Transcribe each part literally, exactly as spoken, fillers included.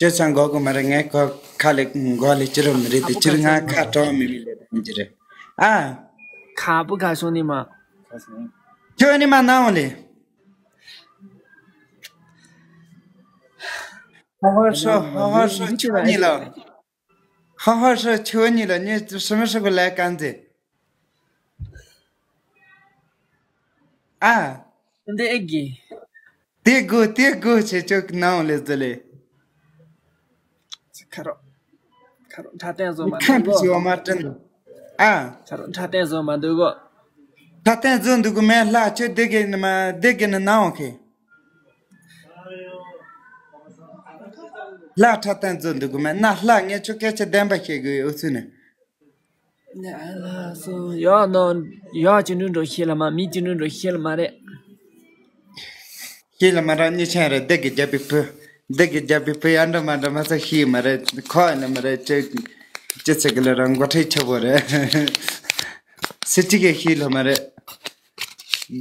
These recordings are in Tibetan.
ཁྱོད་ཚང་གོ་གི་མ་རེད། ངས་གོ་ཁ་ལེ་གོ་ལེ་ཅི་རུ་མི་རེད་དེ་ཅི་རུ་ང་ཁ་གྲོ་མི་མི་ལེ་དེ་ཅི་རེད། ཨ། ཁ་པོ་ཁ་སོང་ནི་མ། ཁྱོད་ནི་མ་ནའོ་ལེ། ཧ་ཧ་ཧྲོ་ཧ་ཧ་ཧྲོ་ཁྱོད་ནི་ལ། ཧ་ཧ་ཧྲོ་ཁྱོད་ནི་ལ་ནི་སུ་མི་སུ་གི་ལས་ཀ་འདི། ཨ། འདི་ཨེ་གི། དེ་དགོས་དེ་དགོས་བྱེད་ཆོག་ནའོ་ལེ་ཟི་ལེ། ཁ་རོ། ཁ་རོ་འཁྲབ་སྟོན་བཟོ་མ་ཁམ་འདུག་གོ། ཕྱི་བ་མ་དྲན་འདུག་ཨ། ཁ་རོ་འཁྲབ་སྟོན་བཟོ་མ་འདུག་གོ། འཁྲབ་སྟོན་བཟོ་འདུག་གོ་མེད་ལྷ་ཁྱོད་སྡེ་དགེ་ནི་མ་སྡེ་དགེ་ནི་ནའོ་ཁེ། ལྷ་འཁྲབ་སྟོན་བཟོ་འདུག་གོ་མེད་ན་ལྷ་ངས་ཁྱོད་སྐད་ཆ་བདེན་པ་བཤད་དགོས་ཡོད་ཚུལ་ནི། ཡ་ལ་སོ་ཡག་ནོ་ཡག་ཅི་ནུ་འགྲོ་ཤེས་ལ་མ་མི་ཅི་ནུ་འགྲོ་ཤེས་ལ་མ་རེད། ཤེས་ལ་མ་རག་གཉིས་ཆེན་རེད། སྡེ་དགེ་རྒྱལ་པོའི་བུ། སྡེ་དགེ་རྒྱལ་པོའི་བུ་ཡར་འགྲོ་མར་འགྲོ་མ་ཚད་ཤེས་མ་རེད། ཁོ་ཡིན་ནི་མ་རེད། ཅི་ཅི་ཚེ་གི་ལ་རང་མགོ་ཁྲིད་ཆེ་བོ་རེད། སུ་གཅིག་གིས་ཤེས་ལ་མ་རེད།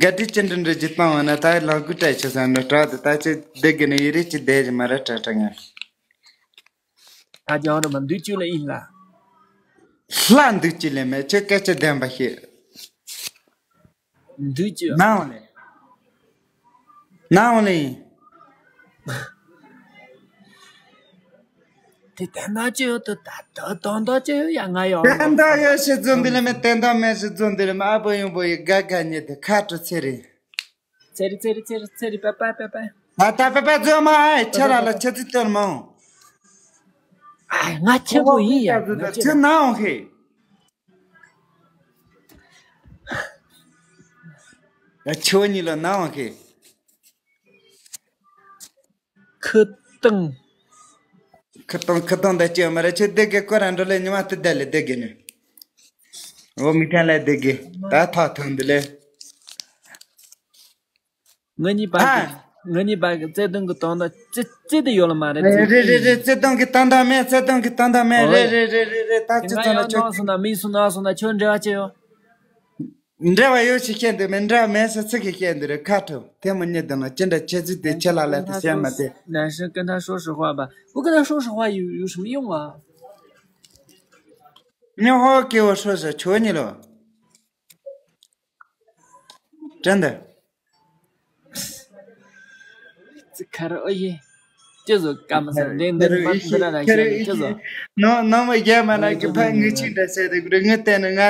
དགའ་སྡེ་ཅི་འདྲ་འདྲ་ཅི་བཏང་བ་ན་ད་ལག་གུ་སྤྲད་ཆོག་ས་འདྲ་དྲག་ཏུ་ད་ཅི་སྡེ་དགེ་ནས་ཡི་རེད་ཅི་བསྡད་ཅི་མ་རེད་དྲ་དྲ་ངས། ད་ཅང་རུ་མ་འདུག་ཅུ་ལ་ཡིན་ལ། ལྷ་འདུག་ཅི་ལས་མེད་ཁྱོད་སྐད་ཆ་བདེན་པ་བཤད། འདུག་ཅུ། ནའོ་ལེ། ནའོ་ལེ། དེ་དན་ད་ཅི་ཡོད་དུ་ད་ད་དོན་དག་ཅི་ཡོད་ཡ་ང་ཡོད། དན་ད་ཡོད་ཤི་རྫོན་འདི་ལ་མེད་དན་ད་མེད་ཤི་རྫོན་འདི་ལ་མེད་ཨ་བུ་ཡོང་བུ་ཡི་དགའ་དགའ་ཉེ་དུ་ཁ་དྲི་ཚེ་རེད། ཚེ་རི་ཚེ་རི་ཚེ་རི་ཚེ་རི་པ་པ་པ་པ། ད་ད་པ་པ་རྫོན་མ་ཨེ་ཁྱེད་ར་ལ་ཁྱེད་ཚོ་སྟོན་མང་། ཨ་ང་ཁྱེད་པོ་ཡིན་ཡ། ཁྱེད་ནའོ་ཧེ། ཡ་ཁྱོད་གཉིས་ལ་ནའོ་ཧེ། ཁུ་ཏང་། ཁུ་ཏང་ཁུ་ཏང་ད་ཅི་ཡོད་མ་རེད། ཁྱོད་སྡེ་དགེ་སྐོར་ར་འགྲོ་ལེ་ཉི་མ་དུ་བསྡད་ལེ་སྡེ་དགེ་ནས། འོ་མི་ཐན་ལེ་སྡེ་དགེ་ད་ཐག་ཐུང་འདི་ལེ། ང་གཉིས་པ་ཨ། གི་ང་གཉིས་པ་གི་བརྩེ་དུང་གི་དོན་དག་ཙི་ཙི་དེ་ཡོད་ལ་མ་རེད། རེད་རེད་རེད་རེད། བརྩེ་དུང་གི་དོན་དག་མེད། བརྩེ་དུང་གི་དོན་དག་མེད། རེད་རེད་རེད་རེད་རེད། ད་ཅི་ང་ཚོ་ཡང་ལ་ཁྱོད་གནང་སོང་ན་མིག་སུ་གནང་སོང་ན་ཁྱོད་འབྲེལ་བ་ཅི་ཡོད། འབྲེལ་བ་ཡོད་ཞིག་བཤད་འདུག་མེད་འབྲེལ་བ་མེད་ཟེར་ཚིག་གིས་བཤད་འདུག་རེད་ཁ་ཁྲོ་དེ་མོ་ཉིད་དུ་ན་ཅི་འདྲ་ཁྱེད་ཚོས་དེ་ཁྱེད་ལ་ལ་དེ་བཤད་མ་དེ། 男生跟他说实话吧，不跟他说实话有有什么用啊？ ཉོ་ཧོ་ཀེ་བོ་ཧྲོ་ཟེར་ཁྱོད་གཉིས་ལོ། དྲན་དེ། ཙི་ཁར་ཨོ་ཡེ། ཅི་ཟོ་ཀ་མ་ས་ལེན་དེ་མ་འདི་ན་ན་ཁྱེད་ཅི་ཟོ། ནོ་ནོ་མ་རྒྱ་མ་ན་གི་ཕ་ངུ་ཆིན་འདྲ་ཟེར་དེ་གུ་རེ་ངུ་བལྟས་ན་ང་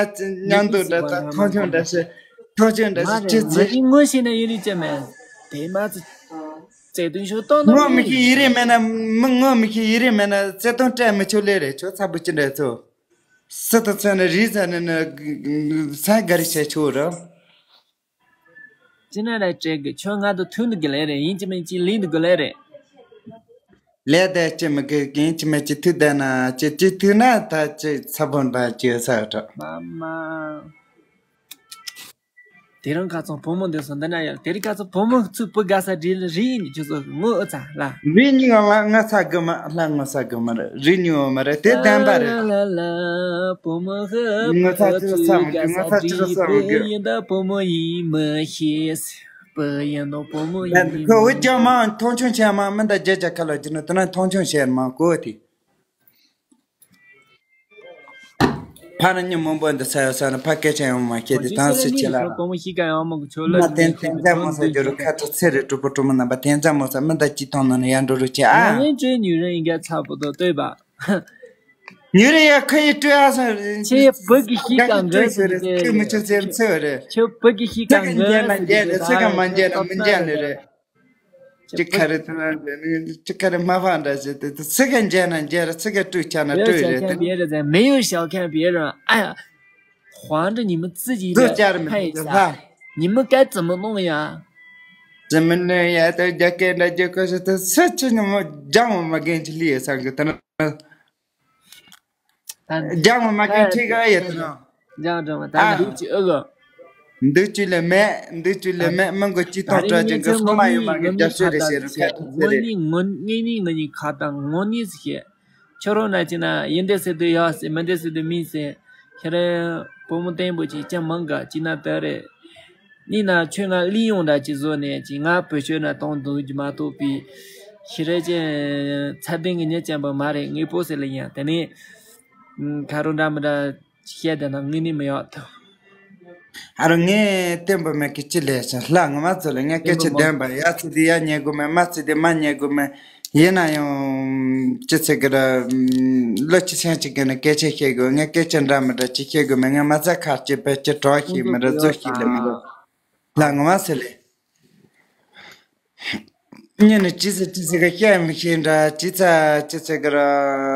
ཉམས་དོ་འདྲ་ད་མཐོང་ཆུང་འདྲ་ཟེར་མཐོང་ཆུང་འདྲ་ཟེར་ཅི་ཟེར། ངོ་ཤེས་ན་ཡུ་རི་ཅི་མེད། དེ་མ་ཙི། ཙེ་དུན་ཤོ་ཏོ་ནོ་ངོ་མི་ཤེས་ཡི་རེ་མེད་ན་མི་ངོ་མི་ཤེས་ཡི་རེ་མེད་ན་ཙེ་དོན་སྤྲད་མི་ཆོག་ལེ་རེད་ཁྱོད་ཚ་པོ་ཅི་འདྲ་ཚོ། སི་ཏུ་ཚོན་ནི་རི་ས་ནི་ནི་ས་ག་རི་ཆེ་ཆོ་ར། ཅི་ན་ར་ཅེ་གི་ཁྱོད་ང་དུ་ཐུན་དུ་གི་ལེ་རེ་ཡིན་ཅི་མིན་ཅི་ལིན་དུ་གི་ལེ་རེ། ལེ་དེ་ཅི་མི་གི་ཡིན་ཅི་མིན་ཅི་ཐུ་དེ་ན་ཅི་ཅི་ཐུ་ན་ད་ཅི་ཚ་བོན་པ་ཅི་ས་ར། མ་མ། དེ་རིང་ཁ་ཚང་བུ་མོ་འདི་སོ་འདི་ན་ཡོད། དེ་རིང་ཁ་ཚང་བུ་མོ་ཚུ་བུ་དགའ་ས་བྲིས་ལ་རིག་ནི་ཁྱོད་ཚོ་ངོ་ཨུ་ཚ་ལ། རིག་ནི་ང་ང་ཚ་གི་མ་ལ་ངོ་ཚ་གི་མ་རེད། རིག་ནི་འོ་མ་རེད་དེ་བདེན་པ་རེད། ལ་ལ་ལ་བུ་མོ་ཧི་ངོ་ཚ་ཅི་ཚ་མ་གི་ངོ་ཚ་ཅི་ཚ་མ་གི་ཡིན་ད་བུ་མོ་ཡིན་མི་ཤེས། བུ་ཡིན་ནོ་བུ་མོ་ཡིན་ཁོ་འུ་ཅག་མ་མཐོང་ཆུང་བྱས་མ་མི་ད་རྒྱ་རྒྱ་ཁ་ལ་རྒྱུ་ནི་དེ་ན་མཐོང་ཆུང་བྱས་མ་གོ་དེ། ཕ་ན་ཉི་མོ་འབོན་དུ་ས་ཡོ་ས་ན་ཕ་སྐད་ཆ་ཡང་མ་ཁྱེད་དེ་དང་སི་ཆེ་ལ། ཕོ་མོ་ཤི་ཀ་ཡང་མ་གུ་ཆོ་ལ་མ་དེན་དེན་ཙམ་མོ་ས་རྒྱུ་རུ་ཁ་ཐུ་ཚེ་རེ་གྲུ་པོ་གྲུ་མོ་རྣམ་པ་དེན་ཙམ་མོ་ས་མི་ད་ཅི་ཐོང་ན་ནི་ཡང་འགྲོ་རུ་ཆེ་ཨ། ང་ཡང་ཅོའི་ཉུ་རེ་ཡིན་ག་ཚ་པོ་དོ་ལྟོས་པ། ཉུ་རེ་ཡ་ཁ་ཡི་སྤྲོ་ཡ་ས་རེ། ཆེ་བུ་གི་ཤི་ཀ་འགའ་སི་རེ་ཀི་མི་ཆོ་ཚེ་རེ་ཚེ་རེ། ཆེ་བུ་གི་ཤི་ཀ་འགའ་སི་རེ། ཚེ་ག་མ་འཇལ་ན་མི་འཇལ་ནི་རེད། ཅི་ཁ་རེ་ཐུན་ལ་ཅི་ཁ་རེ་མ་ཕང་འདྲ་ཞིག་དེ་ཚི་ག་འཇལ་ན་འཇལ་ར་ཚི་ག་སྤྲུལ་ཆ་ན་སྤྲུལ་རེད་དེ། 没有小看别人啊，哎呀，还着你们自己的看一下，你们该怎么弄呀？怎么弄呀？都交给人家就是这事情，那么讲我们跟这里也上个，等等。 རྒྱང་མ་མ་གིན་ཁྲིག་ག་ཡེ་ཏི་ནོ། རྒྱང་འགྲོ་མ་ད་ཨ། འདུག་ཅི་ཨ་གོ། འདུག་ཅི་ལེ་མེད། འདུག་ཅི་ལེ་མེད། མི་མགོ་ཅི་ཐོང་སྤྲོ་ཅན་གི་སོ་མ་ཡོད་མ་གི་རྒྱབ་ཤོད་རེ་ཞེ་རུ་ཁ་ཐུག་ཚེ་རེ། ངོ་ནི་ངོ་ནི་ང་ནི་ཁ་དང་ངོ་ནི་ཟེར་ཤེ། ཁྱོད་རང་ན་ཅི་ན་ཡིན་དེ་ཟེར་དུ་ཡོད་ཟེར་མི་འདི་ཟེར་དུ་མིན་ཟེར། ཁྱེད་རང་བུ་མོ་བརྟན་པོ་ཅིག་ཅང་མང་ག་ཅི་ན་དེ་རེད། ནི་ན་ཁྱོད་ང་ལི་ཡོང་འདྲ་ཅི་བཟོ་ནས་ཅི་ང་བུ་ཆོད་ན་གཏོང་འདུག་ཅི་མ་གཏོགས་པའི། ཤི་རེ་ཅན་ཚ་གདུང་གི་མྱི་ཅན་པོ་མ་རེད། དངོས་པོ་ཟེར་ལ་ཡིན་ཡང་དེ་ནས་ཁ་རོ་འདྲ་མི་འདྲ་བཤད་བསྡད་ན་དངོས་གནས་མི་ཡག་ཐུབ། ཨ་རོ་ངས་བསྟན་པ་མེད་ཀི་ཅི་ལས་ཤིང་ལྷ་ངོ་མ་ཚོ་ལ་ངས་སྐད་ཆ་བདེན་པ་ཡ་ཚི་དེ་ཡ་ཉན་དགོས་མེད། མ་ཚི་དེ་མ་ཉན་དགོས་མེད། ཡིན་ན་ཡང་ཅི་ཚེ་གི་ར་ལོ་ཅི་སེང་ཅིག་གི་ནི་སྐད་ཆ་བཤད་དགོས། ངས་སྐད་ཆ་འདྲ་མི་འདྲ་ཅི་བཤད་དགོས་མེད། ངས་མ་ཚ་ཁར་ཅི་བེད་ཅི་གྲོགས་ཤིག་མི་ར་ཛོ་ཤིག་ལ་མི་ར་ལྷ་ངོ་མ་ཚོ་ལས། ཉིན་ནས་ཅི་ཟེར་ཅི་ཟེར་གི་བཤད་མི་ཤེས་འདྲ། ཅི་ཚ་ཅི་ཟེར་གི་ར་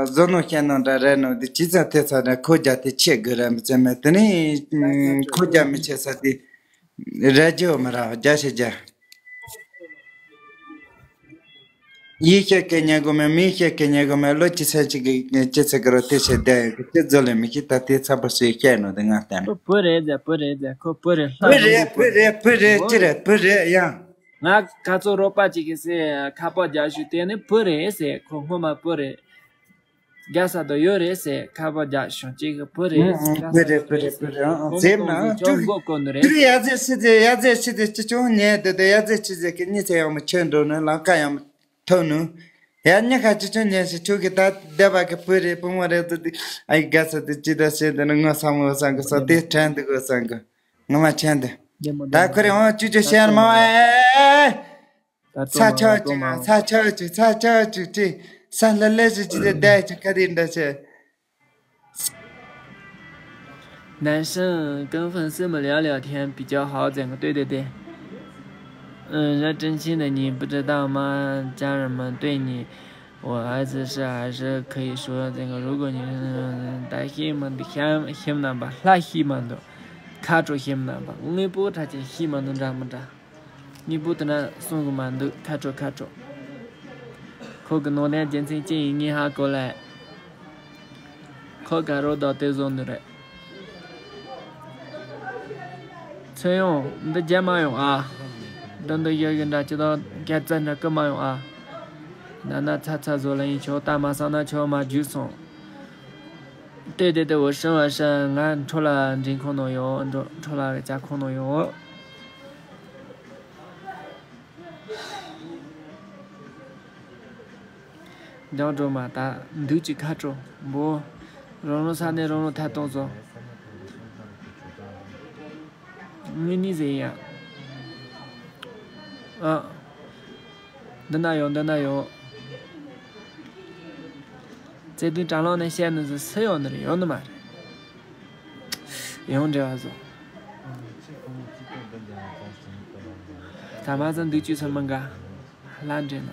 བཟོ་ནོ་བཤད་ནོ་འདྲ་རེད་ནོ་དེ་ཅི་ཚ་དེ་ཚ་ནས་ཁོ་རྒྱ་དེ་ཆེ་གི་ར་མི་ཚེ་མེད། དེ་ནས་ཁོ་རྒྱ་མི་ཆེ་ས་དེ་ར་རྒྱ་མི་ར་རྒྱ་ཤེ་རྒྱ། ཡིན་བཤད་གི་ཉན་གོ་མེད། མིན་བཤད་གི་ཉན་གོ་མེད། ལོ་ཅི་ཚ་ཅི་གི་ཅི་ཚ་གི་ར་དེ་ཆེ་བསྡད་ཡོད་གི་ཅི་བཟོ་ལས་མི་ཤེས། ད་དེ་ཚ་པོ་སུས་བཤད་ནོ་དེ་ང་བསྟན། ཁོ་བུ་རེད་ཟེར། བུ་རེད་ཟེར། ཁོ་བུ་རེད། ལྷ་བུ་རེད་བུ་རེད་བུ་རེད་ཅི་རེད་བུ་རེད་ཡང་། ང་ཁ་ཚོ་རོགས་པ་ཅིག་གིས་སེ་ཁ་པར་རྒྱག་ཞུ་དེ་ནི་བུ་རེད་ཟེར། ཁོ་སྔོན་མ་བུ་རེད། རྒྱ་ས་དུ་ཡོད་རེད་ཟེར། ཁ་པར་རྒྱག་ཞུ་ཅིག་གི་བུ་རེད། ཨང་ཨང་བུ་རེད་བུ་རེད་བུ་རེད། ཨང་ཨང་ཟེར་ན་ཁོང་ཚོ་ཅུ་མགོ་སྐོར་ནི་རེད། བུ་རེད། ཡ་ཟེར་ཤི་ཟེར་ཡ་ཟེར་ཤི་ཟེར་ཅི་ཅུང་ཉལ་དུ་དུ་ཡ་ཟེར་ཤི་ཟེར་གི་གཉིད་ཚད་ཡང་མི་ཆོད་འགྲོ་ནི་ལང་ཀ་ཡང་མི་ཐོབ་ནི། ཡ་གཉིད་ཁ་ཅི་ཅུང་ཉལ་ཤི་ཁྱོད་ཀྱི་ད་བསྡད་པ་གི་བུ་རེད་བུ་མོ་རེད་དུ་དུ་ཨ་ཡི་དགའ་ས་དུ་ཅི་ད་ཤེས་དུ་ནི་ངོ་ས་མོ་བསམ་གི་ས་དེ་དྲན་དུ་གོ་བསམ་གི་ངོ་མ་ཆེན་དུ། ད་ཁོ་རེ་འོང་ཅུ་ཅུ་ཤེར་མ་ཨེ། ད་ཚ་ཆོག་ཅིག་ང་ཚ་ཆོག་ཅིག་ཚ་ཆོག་ཅིག་ཅིག་ས་ལ་ལེ་ཞིག་ཅི་དེ་བསྡད་ཅིག་ག་དེ་འདྲ་ཆེ། 男生跟粉丝们聊聊天比较好，这个对对对。嗯，人真心的，你不知道吗？家人们对你，我儿子是还是可以说这个，如果你嗯，大希望的，希望的，拉希望的，卡住希望的，我不他就希望的这么着。 གཉིས་པོ་དེ་ན་གསུང་གི་མ་འདུག་ཁ་དྲོ་ཁ་དྲོ། ཁོ་གི་ནང་ནས་རྒྱུ་མཚན་ཅི་ཡིན་ངས་ཧ་གོ་ལེ། ཁོ་དགའ་རོགས་དང་དེ་བཟོ་ནི་རེད། ཚོད་ཡོང་འདི་རྒྱ་མ་ཡོང་ཨ། འདི་འདི་ཡོད་ཡོད་འདྲ་ཅི་དང་རྒྱ་རྩ་འདྲ་ཀི་མ་ཡོང་ཨ། ན་ན་ཚ་ཚ་བཟོ་ལ་ཡིན་ཆོག་ད་མ་བསམ་ན་ཆོག་མ་རྒྱུགས་སོང་།对对对，我生完生，俺出来人空弄有，出来家空弄有。འདང་འགྲོ་མ་ད་འདུག་ཅིག་ཁ་དྲོ་འབོ། རང་རང་ས་ནས་རང་རང་ཐད་གཏོང་བཟོ། ངས་ནི་ཟེར་ཡ། ཨ། འདི་ན་ཡོད་འདི་ན་ཡོད། བརྩེ་དུང་དྲ་ལམ་ནས་བཤད་ནི་ཟིག་སུ་ཡོང་ནི་རེད། ཡོང་ནི་མ་རེད། ཡོང་འབྲེལ་བ་བཟོ། ད་མ་ཟ་འདུག་ཅུས་ས་མི་འགའ། ལ་འདྲེ་ན།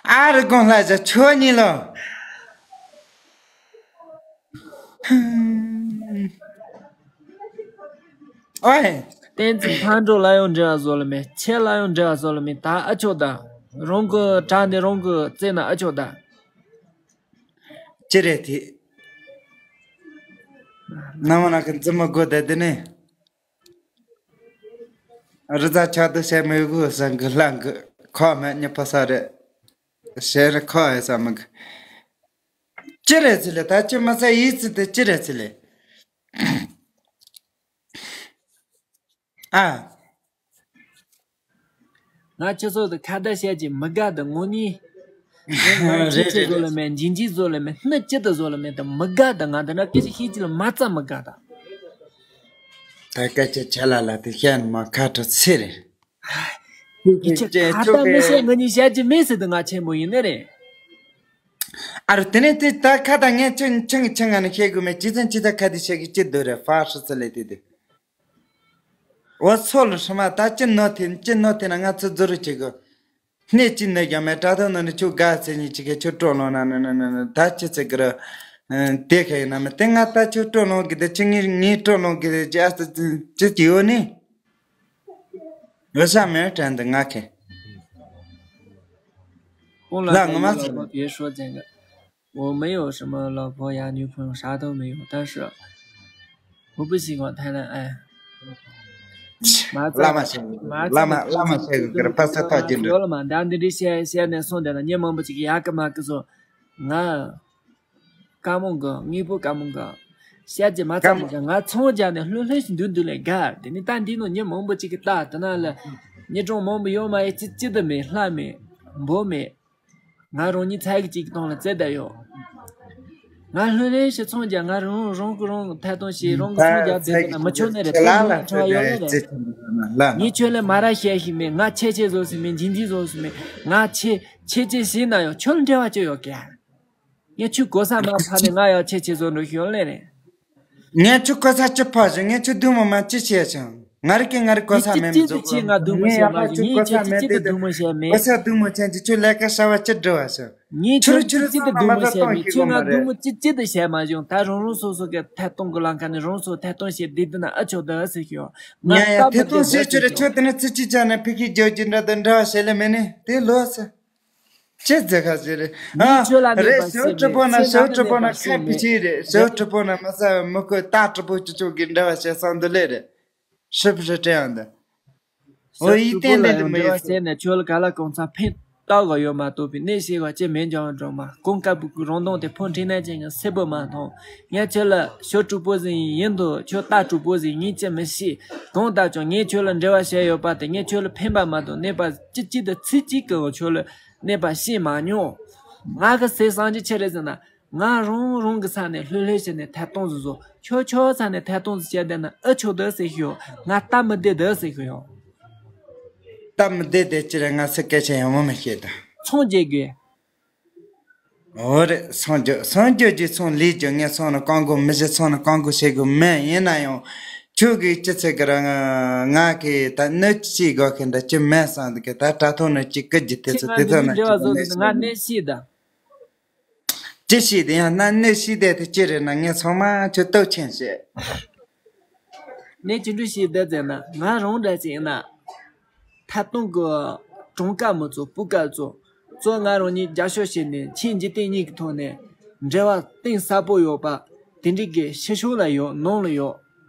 ཨ་རི་ཀོང་ལྷ་བྱ་ཆོས་ཉིད་ལོ། ཨོའི། བསྟན་འཛིན་ཕར་འགྲོ་ལ་ཡང་འབྲེལ་བ་བཟོ་ལ་མེད། ཁྱེད་ལ་ཡང་འབྲེལ་བ་བཟོ་ལ་མེད། ད་ཨ་ཆོག་ད། རང་གི་དྲ་འདི་རང་གི་རྩེ་ན་ཨ་ཆོག་ད། ཅི་རེད་དེ། ནམ་ན་གི་འཛིན་མ་དགོས་ད་དེ་ནས། རི་རྩ་ཆག་ཏུ་བྱས་མི་དགོས་བསམ་གི་ལྷང་གི་ཁོ་མེད་ཉི་ཕོ་ས་རེད། ཞེ་རེ་ཁོ་ཨེ་བསམ་གི། ཅི་རེད་ཚི་ལེ་ད་ཅི་མ་ཚ་ཡིད་ཚི་དེ་ཅི་རེད་ཚི་ལེ། ཨ། ང་ཁྱེད་ཚོ་དང་ཁ་བརྡ་བྱས་ཀྱི་མི་དགའ་དང་ངོ་ནི། ངས་ང་རེད་ཅི་ཅི་རེད་བཟོ་ལ་རེད། མེད་འཇིན་འཇིན་བཟོ་ལ་མེད་སྣུ་ཅི་དུ་བཟོ་ལ་མེད་དང་མི་དགའ་དང་ང་འདི་ན་སྐད་ཆ་ཤེས་ཀྱི་ལ་མ་རྩ་མི་དགའ་དང་། ད་སྐད་ཆ་ཆ་ལ་ལ་དེ་བཤད་ནི་མ་ཁ་དྲོ་ཚེ་རེད། ཡི་ཆེ་ཁ་བརྡ་མི་བྱེད་ང་གཉིས་བཤད་ཀྱི་མེད་ཟེར་དུ་ང་ཆེན་པོ་ཡིན་ནི་རེད། ཨ་རུ་དེ་ནས་དེ་ད་ཁ་ད་ངས་ཆང་ཆང་ཆང་ང་ནི་བཤད་དགོས་མེད་ཅི་ཚན་ཅི་ད་ཁ་དེ་བཤད་གི་ཅི་འདོད་རེད་ཧྥ་ཧྲི་ཚི་ལེ་དེ་དེ། འོ་ཚོ་ལ་ཧྲི་མ་ད་ཅི་ནོ་དེ་ཅི་ནོ་དེ་ན་ང་ཚོ་རྫུ་རུ་བྱེད་གི། སྣེ་ཅི་ནི་རྒྱ་མེད་དྲ་ཐོག་ནང་ནས་ཁྱོད་དགའ་ཚེ་ཉིད་ཅི་གི་ཁྱོད་སྤྲོ་ལོང་ན་ན་ན་ན་ན་ད་ཅི་ཚེ་གི་རུ། དེ་ཁ་ཡིན་ན་མི་དེ་ང་ད་ཁྱོད་སྤྲོ་ལོང་གི་དེ་ཅི་ངའི་ངའི་སྤྲོ་ལོང་གི་དེ་ཅི་ཨ་ཙི་ཅི་ཅི་ཡོད་ནི། འོ་ས་མེད་དྲན་དུ་ང་ཁེ། 后来 ལ་ངོ་མ་ཚོ། 别说这个，我没有什么老婆呀、女朋友，啥都没有。但是我不喜欢谈恋爱。 མ་ཚ། བླ་མ་ཞིག་མ་ཚ། བླ་མ་བླ་མ་ཞིག་གི་ཕ་ས་ཐག་རྒྱུ་འདྲ། ཡོད་ལ་མ་འདྲ་འདི་འདྲའི་བཤད་བཤད་ནས་སོང་དེ་ལ་ཉེ་མང་པོ་ཅིག་ཡག་གི་མ་གི་སོ། ང་། དཀའ་མོ་གི་དངོས་པོ་དཀའ་མོ་གི། བཤད་རྒྱུ་མ་ཚར་ནས་ཀྱང་ང་ཚོང་རྒྱག་ནས་ལྷོད་ལྷོད་ཞིག་འདུག་འདུག་ལས་དགའ། དེ་ནི་ད་འདི་ནང་མི་མང་པོ་ཅིག་གིས་ལྟ་དེ་ན་ལ་ཉེ་གྲོང་མང་པོ་ཡོད་མ་ཡིན། ཅི་ཅི་དུ་མེད། ལྷ་མེད། འབོ་མེད། ང་རང་ཉིད་ཚ་གི་ཅིག་གི་སྟེང་ལ་བཙལ་བསྡད་ཡོད། ང་ལྷོད་ལྷོད་ཞིག་ཚོང་རྒྱག་ང་རང་རང་གི་རང་ཐད་གཏོང་བྱེད། རང་གི་ཚོང་རྒྱག་བསྡད་པ་ན་མི་ཆོག་ནི་རེད། ད་ལ་ལ་ཁྲ་ཡོད་ནི་རེད། ངས་ཁྱོད་ལ་མ་ར་བཤད་ཤིག་མེད། ང་ཆེ་ཆེ་བཟོ་ཟིན་མེད། འཇིན་འཇིན་བཟོ་ཟིན་མེད། ང་ཆེ་ཆེ་ཆེ་ཞིག་ན་ཡང་ཁྱོད་ལ་འབྲེལ་བ་ཅི་ཡོད་ཀྱ། ངས་ཁྱོད་གོ་ས་མ་ཕ་ནས་ང་ཡང་ཆེ་ཆེ་བཟོ་འགྲོ་ཤོད་ལེ་རེད། ངས་ཁྱོད་གོ་ས་ཅི་ཕ་ཞིག་ངས་ཁྱོད་སྡུག་མོ་མ་ཅི་བྱས་ཆང་། ང་རིག་གི་ང་རིག་གོ་ས་མེད་མི་ཅི་ཅི་ཆེ་ང་སྡུག་མོ་བྱས་མ་ཞིག་ངས་ཁྱོད་ཅི་ཅི་ཅི་སྡུག་མོ་བྱས་མེད། གོ་ས་སྡུག་མོ་ཆེན་གྱི་ཁྱོད་ལས་ཀ་བྱ་བ་ཅི་འགྲོ་བ་ཞིག་ངས་ཁྱོད་ཅི་ཅི་སྡུག་མོ་བྱས་མེད། ཁྱོད་ང་སྡུག་མོ་ཅི་ཅི་དུ་བྱས་མ་བྱུང་། ད་རང་རང་སོ་སོ་གི་ཐད་གཏོང་གི་ལམ་ཁ་ནས་རང་སོ་ཐད་གཏོང་བྱེད་བསྡད་དུས་ན་ཨ་ཆོག་ད་ཟེར་ཤོག་ང་ཡ་ཡ་ཐད་གཏོང་བྱེད་ཁྱོད་རེད། ཁྱོད་དེ་ནས་ཚིག་གཅིག་ཆ་ནས་ཕི་ཁི་རྒྱག་རྒྱུ་འདྲ་དང་འདྲ་བ་བྱེད་ལེ་མེད་ནི་དེ་ལོས་ཟེར། ཅི་ཟེར་ག་ཟེར་རེད། ཨ་ངས་ཁྱོད་ལ་རེད། གནས་པ་ཞོ་ཤེས་གྲུ་པོ་མེད། ན་ཁྱོད་ཞོ་ང་གྲུ་པོ་ན་ལ་གནས་པ་ཁ་ཤེས་ཕི་མེད། ཆི་རེད། ཞོ་གྲུ་པོ་ན་མ་ཟ་བའི་མི་ཁོས་རྟ་གྲུ་པོ་ཅི་ཅོག་གི་འདྲ་བ་བྱས་སོང་འདི་ལས་རེད། ཧྲིབ་ཧྲི་སྤྲད་ཡང་འདི། ཞོ་ཨོ་ཡི་གྲུ་པོ་ཏན་ལ་འདི་ཡང་མི་འདྲ་ཡོད་བ་ཟེར། བྱས་ནས་ཁྱོད་ལ་ག་ལ་གང་ཚ་ཕན་ཏག་ག་ཡོད་མ་གཏོགས་པའི་གནས་ཤེས་བ་ཅི་མེད་ཀྱང་འགྲོ་མ། གང་དཀར་པོ་གི་རང་མདངས་དེ་ཕོ་འཁྲིད་ན་ཅན་གྱི་སེར་པོ་མ་མཐོང་། ངས་ཁྱོད་ལ་ཞོ་གྲུ་པོ་ཟིན་ཡིན་དུ་ཁྱོད་རྟ་གྲུ་པོ་ཟིན་ངས་ཅི་མི་ཤེས། གང་ལྟར་ཀྱང་ངས་ཁྱོད་ལ་འབྲེལ་བ་བྱས་ཡོད་པ་དེ་ངས་ཁྱོད་ལ་ཕན་པ་མ་གཏོགས་གནས་པ་ཅི་གཅིག་ཏུ་ཚིག་གཅིག་གི་ཁྱོད་ལ་གནས་པ་ཤེས་མ་མྱོང་། ང་གི་སེམས་བསམ་རྒྱུ་ཆི་རེད་ཟེར་ན། ང་རང་རང་གི་ས་ནས་ལྷོད་ལྷོད་བྱས་ནས་ཐད་གཏོང་ཟིག་བཟོ། ཁྱོད་ཁྱོད་ས་ནས་ཐད་གཏོང་ཟིག་བྱས་བསྡད་ན་ཨེ་ཆོག་ད་ཟེར་ཤོག་ང་སྟབས་མི་བདེ་ད་ཟེར་ཤོག་ཡོང་། སྟབས་མི་བདེ་དེ་ཅི་རེད། ང་སུ་སྐད་ཆ་ཡང་མོ་མི་ཤེས་ད། ཚོང་རྒྱག་དགོས། འོ་རེད། སང་རྒྱུ་སང་རྒྱུ་རྒྱུ་ཚོང་ལས་རྒྱུ་ངས་སང་ནས་རྐང་མགོ་མི་བཞི་ཚང་ནས་རྐང་མགོ་བྱེད་དགོས་མེད། ཡིན་ན་ཡང་ཁྱོད་ཀྱིས་ཅི་ཚེ་གི་ར་ང་ང་གིས་ད་གནོད་ཅི་དགོས་མཁན་འདྲ་ཅི་མེད་བསམ་འདུག་གི་ད་དྲ་ཐོག་ནས་ཅི་སྐུ་རྒྱུ་དེ་ཚོ་དེ་ཚོ་ན་ཅི་གོ་གནས་ང་གནས་ཤིག་ད། ཅི་ཞིག་དེ་ཡང་ན་གནས་ཤིག་དེ་དེ་ཅི་རེད་ན་ངས་ཚང་མ་ཁྱོད་སྟོབས་ཆེན་བྱེད། གནས་ཅི་འདྲ་ཞིག་དེ་ཟེར་ན་ང་རང་འདྲ་ཅིག་ཡིན་ན། ཐད་གཏོང་གི་གྲངས་ཀ་མི་ཚོ་སྤུས་ཀ་ཚོ། གཙོ་ང་རང་ཉིད་རྒྱབ་སྐྱོར་བྱས་ནས་ཆེས་འཇིག་རྟེན་གཉིས་ཀྱི་ཐོག་ནས་འབྲེལ་བ་གཏིང་ཟབ་པོ་ཡོད་པ། དེ་འདྲའི་གི་ཕྱི་ཕྱོགས་ལ་ཡོད་ནང་ལ་ཡོད།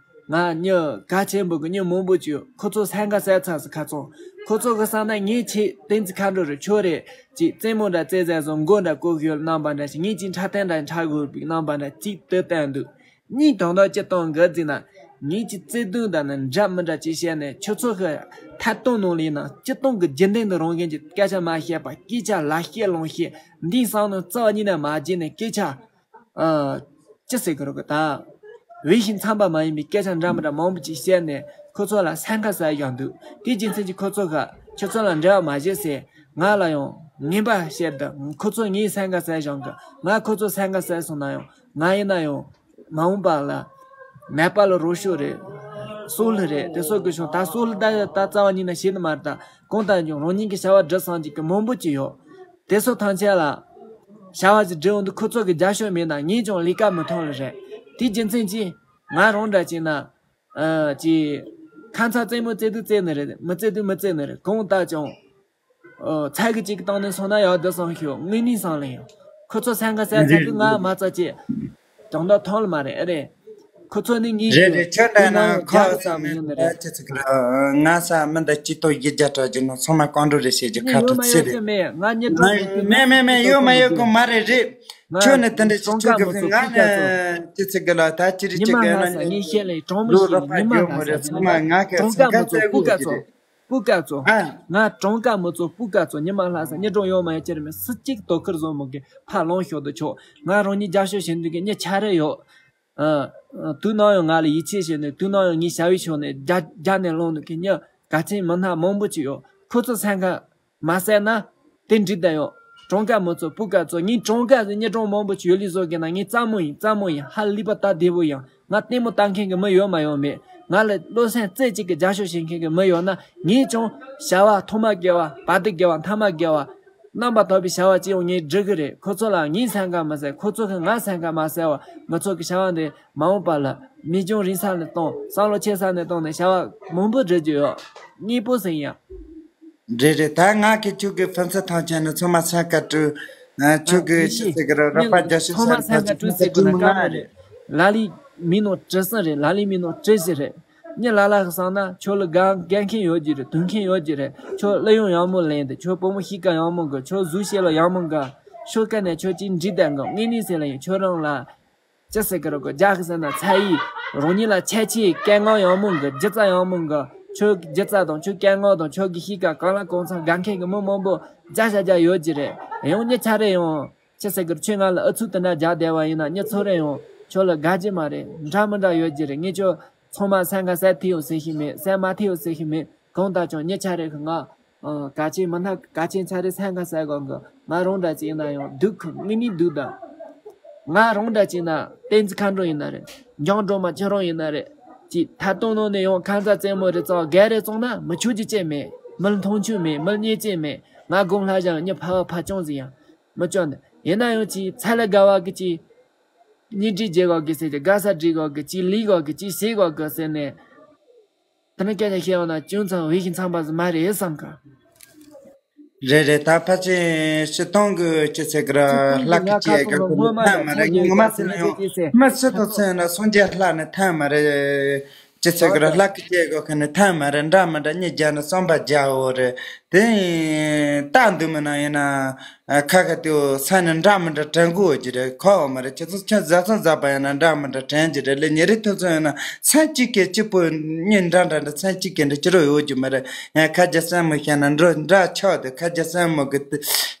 ང་མྱི་གལ་ཆེན་པོ་གི་མྱི་མང་པོ་ཅིག་ཡོད། ཁོ་ཚོ་ས་འགའ་ཟ་ཚར་སི་ཁ་ཚང་། ཁོ་ཚོ་གི་བསམ་ན་ངས་ཆེས་བསྟན་འཛིན་མཁའ་འགྲོ་རེད་ཆོག་རེད་ཅིག་རྩེད་མོ་འདྲ་རྩེ་ཟ་བཟོ་མགོ་འདྲ་བཀོག་ཡོད་རྣམ་པ་འདྲ་ཞིག་ངས་ཅིག་འཁྲབ་སྟོན་འདྲ་འཁྲབ་དགོས་པའི་རྣམ་པ་འདྲ་ཅིག་དེ་བསྟན་འདུག་གཉིས་དོན་དག་སྤྱི་བཏང་གི་ཟིན་ན། ངས་ཀྱི་བརྩེ་དུང་དང་ནི་འདྲ་མི་འདྲ་ཅིག་བཤད་ནས་ཁྱོད་ཚོ་གི་ཐད་གཏོང་ནང་ལས་ན་སྤྱི་བཏང་གི་རྒྱུན་ལྡན་དུ་རང་འགན་གྱི་སྐད་ཆ་མ་བཤད་པ་སྐད་ཆ་ལ་བཤད་ལོང་བཤད་འདིའི་སང་ནང་རྩ་བ་ཉིད་ནས་མ་བརྗེད་ནས་སྐད་ཆ། ཨ། ཅི་ཟེར་གི་རོ་གི་ད། བའི་ཤིང་འཚམ་པ་མ་ཡིན་པའི་སྐད་ཆ་འདྲ་མི་འདྲ་མང་པོ་ཅིག་བཤད་ནས་ཁོ་ཚོ་ལ་སེམས་ཁ་ཟ་ཡང་འདུག་དེའི་རྒྱུ་མཚན་གྱིས་ཁོ་ཚོ་ག་ཁྱོད་ཚོ་ལ་འབྲེལ་བ་མ་བྱེད་ཟེར་ང་ལ་ཡང་ངན་པ་བཤད་དུ་ཁོ་ཚོ་ངའི་སེམས་ཁ་ཟ་ཡང་གི་ང་ཁོ་ཚོ་སེམས་ཁ་ཟ་སོང་ན་ཡང་ང་ཡིན་ན་ཡང་། མ་འོངས་པ་ལ། ནད་པ་ལ་རོགས་ཤོག་རེད། སྲོག་ལྷུ་རེད་དེ་སོགས་ཀྱི་བྱུང་ད་སྲོག་ལྷུ་ད་ད་རྩ་བ་ཉིད་ནས་ཤེས་ནི་མ་རེད་ད། གང་ལྟར་ཀྱང་རང་ཉིད་ཀྱི་བྱ་བ་སྒྲུབ་སངས་ཀྱི་མང་པོ་ཅིག་ཡོད། དེ་སོགས་ཐམས་ཅད་ལ། བྱ་བ་ཞིག་སྒྲུབ་འོང་དུས་ཁོ་ཚོ་གི་རྒྱབ་སྐྱོར་མེད་ན་ངས་ཀྱང་ལས་ཀ་མི་ཐོན་ལེ་རེད། དེའི་རྒྱུ་མཚན་གྱིས། ང་རང་འདྲ་བྱས་ན། ཨ། ཅི། ཁ་མཚར་རྩེད་མོ་རྩེ་དུས་རྩེ་ནི་རེད་མི་རྩེ་དུས་མི་རྩེ་ནི་རེད་གང་ལྟར་ཀྱང་། ཨོ། ཚ་གི་ཅིག་གི་སྟེང་ནས་སོང་ན་ཡག་འདུག་བསམ་ཤོག་དངོས་གནས་བསམ་ལེ་ཡང་། ཁོ་ཚོ་སེམས་ཁ་གསལ་ཚར་དུས་ང་མ་རྩ་ཅེས། དོན་དག་ཐོན་ལ་མ་རེད་ཨེ་རེད། ཁོ་ཚོ་ནི་ངའི་རེད་རེད་ཁྱོད་འདྲ་ན་ཁོ་ཚོ་མི་འདྲ་ཅི་ཟེར་གི་ར་ང་ས་མི་འདྲ་ཅི་ཏོ་ཡི་རྒྱ་གྲགས་ཀྱི་ནང་ཚང་མ་གང་འགྲོ་རེད་བཤད་ཀྱི་ཁ་ཡོད་ཐུབ་མ་ཚེ་ཡོད་རེད། ཀྱི་མེད་ང་ཉིད་གྲོགས་མེད་མེད་མེད་མེད་ཡོད་མ་ཡོད་གི་མ་རེད་རེད། ཁྱོད་ནི་དེ་འདྲ་ཅི་ཁྱོད་གི་ང་ནི་ཅི་ཟེར་གི་ལ་ད་ཅི་རེད་ཅི་གི་ན་ཉི་མ་ལྷ་ས་ངས་བཤད་ལེ་གྲོགས་མི་ཤེས་ཉི་མ་ལྷ་ས་ཚང་མ་ང་གི་སེམས་ཁ་བཙལ་དགོས་ཀྱི་རེད། སྤུ་ཀ་ཚོ། ཨ། ང་གྲངས་ཀ་མི་ཚོ་སྤུ་ཀ་ཚོ་ཉི་མ་ལྷ་ས་ཉི་གྲངས་ཡོད་མ་ཡོད་ཅེར་མེད་སུ་གཅིག་དོ་ཁུར་བཟོ་མི་དགོས་ཕར་ལོང་ཤོག་ཏུ་ཆོག་ང་རང་ཉིད་རྒྱབ་སྐྱོར་བྱེད་འདོད་ཀྱི་མྱི་ཆ་རེ་ཡོད། ཨ། དུས་ནམ་ཡང་ང་ལ་ཡིད་ཆེས་བྱས་ནས་དུས་ནམ་ཡང་ངའི་བྱ་བའི་ཕྱོགས་ནས་རྒྱ་རྒྱ་ནས་ལོང་འདུག་གི་མྱི་ག་ཚད་མི་སྣ་མང་པོ་ཅིག་ཡོད་ཁོ་ཚོ་སེམས་ཁ་མ་གསལ་ན། དེ་འགྲིག་ད་ཡོད། གྲངས་ཀ་མི་ཚོ་སྤུ་ཀ་ཚོ་ངའི་གྲངས་ཀ་ཟེར་ཉི་གྲངས་མང་པོ་ཅིག་ཡོད་ལི་བཟོ་གི་ན་ངའི་རྩ་མོ་ཡིན་རྩ་མོ་ཡིན་ཧ་ལས་པ་ད་བདེ་པོ་ཡིན། ང་ལྟད་མོ་ལྟ་མཁན་གྱི་མི་ཡོད་མ་ཡོད་མེད། ང་ལ་བློ་སེམས་རྩེ་གཅིག་གི་རྒྱབ་སྐྱོར་བྱེད་མཁན་གྱི་མི་ཡོད་ན་ངས་ཀྱང་བྱ་བ་ཐོག་མ་དགེ་བ་བར་དུ་དགེ་བ་མཐའ་མ་དགེ་བ། རྣམ་པར་དག་པའི་བྱ་བ་ཅི་ཡང་ངས་སྒྲུབ་གི་རེད། ཁོ་ཚོ་ལ་ངའི་སེམས་ཁ་མ་གསལ་ཁོ་ཚོ་གི་ང་སེམས་ཁ་མ་གསལ་བ་ང་ཚོ་གི་བྱ་བ་འདི་མ་འོངས་པ་ལ་མི་སྦྱོང་རིང་ས་ནས་བཏང་བསམ་བློ་ཆེ་ས་ནས་བཏང་ནས་བྱ་བ་མང་པོ་སྒྲུབ་རྒྱུ་ཡོད། གཉིས་པོ་ཟིན་ཡ། རེད་རེད་ད་ང་གི་ཁྱོད་ཀྱི་ཕན་ཚུན་ཐང་ཆད་ནས་ཚང་མ་སེམས་ཁ་དྲོ། ཁྱོད་ཀྱི་ཆི་ཟེར་གི་རེད་རོགས་པ་རྒྱ་ཤོད་ཚང་མ་སེམས་ཁ་དྲོ་ཟེར་གི་ན་དཀའ་མོ་རེད། ལ་ལི་མི་ནོ་བྲི་སྲིན་རེད་ལ་ལི་མི་ནོ་བྲི་ཞིག་རེད། མྱི་ལ་ལ་གི་སང་ན་ཁྱོད་ལ་དགའ་དགའ་མཁན་ཡོད་ཀྱི་རེད་དུང་མཁན་ཡོད་ཀྱི་རེད་ཁྱོད་གླུ་ཡང་ཡག་མོ་ལེན་དེ་ཁྱོད་བུ་མོ་གཤིས་ཀ་ཡག་མོ་གི་ཁྱོད་གཟུགས་བྱད་ལ་ཡག་མོ་གི་ཁྱོད་ཀ་ནས་ཁྱོད་ཅིག་འདྲི་དང་གི་དངོས་གནས་ཟེར་ལ་ཡིན་ཁྱོད་རང་ལ། ཅི་ཟེར་གི་རེད་གོ། རྒྱ་གི་ཟེར་ན་ཚ་ཡིས་རང་ཉིད་ལ་ཁྱད་ཆོས་སྐད་ངག་ཡང་མོ་གི་སྒྱུ་རྩལ་ཡང་མོ་གི་ཁྱོད་ཀྱི་སྒྱུ་རྩལ་དང་ཁྱོད་སྐད་ངག་དང་ཁྱོད་ཀྱི་གཤིས་ཀ་གང་ལ་གང་འཚམ་དགའ་མཁན་གི་མི་མང་པོ་རྒྱ་ཤ་རྒྱ་ཡོད་ཀྱི་རེད། ཡང་མྱི་ཆ་རེ་ཡང་ཅི་ཟེར་གི་རེད། ཁྱོད་ང་ལ་ཨུ་ཚུགས་དེ་འདྲ་རྒྱག་བསྡད་པ་ཡིན་ན་མྱི་ཚོ་རེ་ཡང་ཁྱོད་ལ་དགའ་གི་མ་རེད། འདྲ་མི་འདྲ་ཡོད་ཀྱི་རེད། ངས་ཁྱོད་ཚང་མ་སེམས་ཁ་གསལ་ཐུབ་ཡོང་ཟེར་གི་མེད། སེམས་མ་ཐུབ་ཡོང་ཟེར་གི་མེད། གང་ལྟར་ཀྱང་མྱི་ཆ་རེ་གི་ང་ཨ། གལ་ཆེན་མི་སྣ་གལ་ཆེན་ཚ་རེ་སེམས་ཁ་གསལ་དགོས་གི། ང་རང་འདྲ་ཅིག་ཡིན་ན་ཡང་སྡུག་གི། དངོས་གནས་སྡུག་ད། ང་རང་འདྲ་ཅིག་ན་བསྟན་འཛིན་མཁའ་འགྲོ་ཡིན་ན་རེད། འཇང་སྒྲོལ་མ་ཁྱེད་རང་ཡིན་ན་རེད། ཅིག་ཐད་གཏོང་ནང་ནས་ཡང་ཁ་མཛའ་རྩེད་མོ་རེ་བཙོང་། སྒེར་རེ་བཙོང་ན་མི་ཆོག་རྒྱུ་ཅིག་མེད། མི་མཐོང་ཆོས་མེད། མི་བརྙས་ཅིག་མེད། ང་དགུང་ལྷ་ཞང་མྱི་ཕལ་བ་ཕལ་རྐྱང་ཟིག་ཡང་མི་སྐྱོན་འདི་ཡིན་ན་ཡང་ཅིག་ཚད་ལས་བརྒལ་བ་གི་ཅིག་གཉིས་སྒྲིག་བྱེད་དགོས་གི་ཟེར་གི། དགའ་ས་སྒྲིག་དགོས་གི། ཅིག་ལས་དགོས་གི། ཅིག་བྱེད་དགོས་གི་ཟེར་ནས། དེ་ནས་སྐད་ཆ་བཤད་ཡོང་ན་ཅུང་ཙམ་བས་ཤིང་འཚམ་པ་ཟིག་མ་རེད་བསམ་གི། རེད་རེད། ད་ཕལ་ཆེར་སྤྱིར་བཏང་གི་སྤྱི་ཚོགས་ཀྱི་ལྷག་གི་སྤྱི་ཚོགས་ཀྱི་ངོ་མ་ལ་ཐང་མ་རེད། ངས་ངོ་མ་ཟེར་ན་ཡང་མི་སུ་དང་མཚོན་ན་སངས་རྒྱས་ལྷག་ནི་ཐང་མ་རེད། སྤྱི་ཚོགས་ཀྱི་ལྷག་གི་སྤྱི་གོ་ཁ་ནི་ཐང་མ་རེད། འདྲ་མི་འདྲ་གཉིས་རྒྱག་ནི་བསམ་པ་རྒྱག་འོ་རེད། དེ་ཡིན་ད་འདུག་མིན་ན་ཡིན་ན། ཨ། ཁ་ཁ་དེའོ་ས་ནི་འདྲ་མི་འདྲ་དྲན་དགོས་ཀྱི་རེད། ཁོ་འོ་མ་རེད། ཁྱེད་ཚོ་ཁྱོད་བཟའ་ཚང་བཟའ་པ་ཡིན་ན་འདྲ་མི་འདྲ་དྲན་གྱི་རེད། ལས་ཉིན་རེ་ཐུག་ཚོད་ཡིན་ན་མཚན་གཅིག་གི་གཅིག་པོ་གཉིས་འདྲ་འདྲ་འདྲ་མཚན་གཅིག་གི་འདྲ་ཅི་རུ་ཡོད་ཀྱི་མ་རེད། ཡང་ཁ་རྒྱ་སེན་མོ་བཤད་ན་འགྲོ་འདྲ་ཆགས་དེ། ཁ་རྒྱ་སེན་མོ་གི་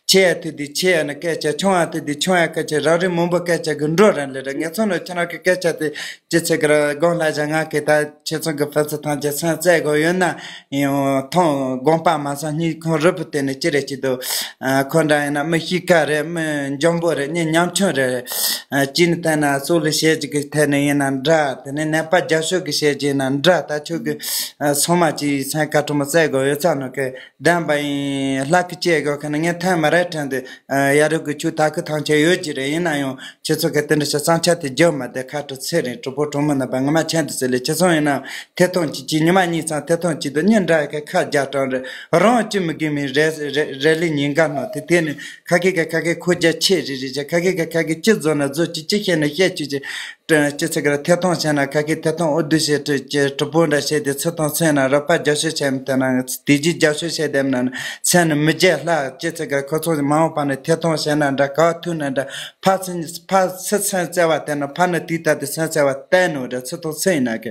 ཆེ་ཡ་ཐུག་དེ་ཆེ་ཡ་ནི་སྐད་ཆ། ཆུང་ཡ་ཐུག་དེ་ཆུང་ཡ་སྐད་ཆ། རབ་རིབ་མང་པོ་སྐད་ཆ་གི་འགྲོ་ར་ལེ་རེད། ངས་ཚོ་ནོ་ཁྱེད་རང་གི་སྐད་ཆ་དེ་སྤྱི་ཚོགས་ཀྱི་དགོངས་ལ་བཞག་ང་གི་ད། ཁྱེད་ཚོ་གི་ཕན་ཚུན་ཐམས་ཅད་སེམས་བཙལ་དགོས་ཡོད་ན་ཡང་ཐོང་དགོངས་པ་མ་སོང་སྙིང་ཁོང་རུས་པ་དེ་ནས་ཅི་རེད་ཅི་འདུག་ཨ། ཁོ་འདྲ་ཡིན་ན་མི་གཤིས་ཀ་རེད། མི་འཇོན་པོ་རེད། མི་ཉམ་ཆུང་རེད། ཨ། གཅིག་ནས་བལྟས་ན་སྲོག་ལ་བྱེད་ཀྱི་ཐད་ནས་ཡིན་ན་འདྲ། དེ་ནས་ནད་པ་རྒྱབ་སྐྱོར་གྱི་བྱེད་ཀྱི་ཡིན་ན་འདྲ། ད་ཁྱོད་ཀྱི་ཨ། སོ་མ་ཅིག་སེམས་ཁ་དྲོ་མོ་བཙལ་དགོས་ཡོད་ཚ་ནོ་གི་བདམས་པ་ཡིན། ལྷག་གི་བཅད་དགོས་ཁ་ནས་ངས་ཐེངས་མ་རེ་དྲན་དུ། ཨ། ཡ་རབས་ཀྱི་ཆུ་ད་ཁུ་ཐང་ཆད་ཡོད་ཀྱི་རེད། ཡིན་ན་ཡང་ཁྱེད་ཚོ་གི་དེ་འདྲ་ཞིག་བསམ་འཆར་དེ་བརྗོད་མ་བསྡད། ཁ་དྲོ་ཚེ་རིང་གྲོགས་པོ་གྲོགས་མོ་རྣམ་པ་ངོ་མ་ཁྱེད་དུ་ཟེར་ལེ། ཁྱེད་ཚོ་ཡིན་ན་ཐད་གཏོང་གཅིག་གཅིག་ཉི་མ་གཉིས་ཙམ་ཐད་གཏོང་གཅིག་ཏུ་གཉིས་འདྲ་ཡ་ཁ་ཁ་རྒྱ་གྲོང་རེད། རང་གཅིག་མི་དགོས་མིན་རེ་རེ་རེ་ལི་ཉིན་འགའ་ནང་དེ་དེ་ནི་ཁ་ཁེ་ཁ་ཁ་ཁེ་ཁོ་རྒྱ་ཆེ་རེ་རེ་བྱ། ཁ་ཁེ་ཁ་ཁ་ཁེ་ཅི་བཟོ་ན་བཟོ་ཅི་ཅི་བཤད་ན་བཤད་ཅི་ཅི། སྤྱི་ཚོགས་ཀྱི་ཐད་གཏོང་བྱས་ན་ཁ་ཁེ་ཐད་གཏོང་ཨུ་དུ་བྱེད་སྤྲོད་ཀྱི་གྲོགས་པོ་འདྲ་བྱས་ཏེ་ཚུར་གཏོང་ཚུར་ན་རོགས་པ་རྒྱབ་སྐྱོར་བྱས་མི་ཐུབ་ན་དེ་རྗེས་རྒྱབ་སྐྱོར་བྱས་བསྡད་ན་མཚན་ནི་མི་རྒྱལ་ལྷ། སྤྱི་ཚོགས་ཀྱི་ཁོ་ཚོ་མ་འོངས་པ་ནས་ཐད་གཏོང་བྱས་ན་འདྲ། ག་བ་ཐུག་ན་འདྲ། ཕ་ཚན་ཕ་སི་ཚན་བཙལ་བ་བསྟན་ན་ཕ་ནི་དུས་ལྟར་དུ་སེམས་བཙལ་བ་བསྟན་ནོ་འདྲ། ཚུར་གཏོང་ཚུར་ཡིན་ན་གི་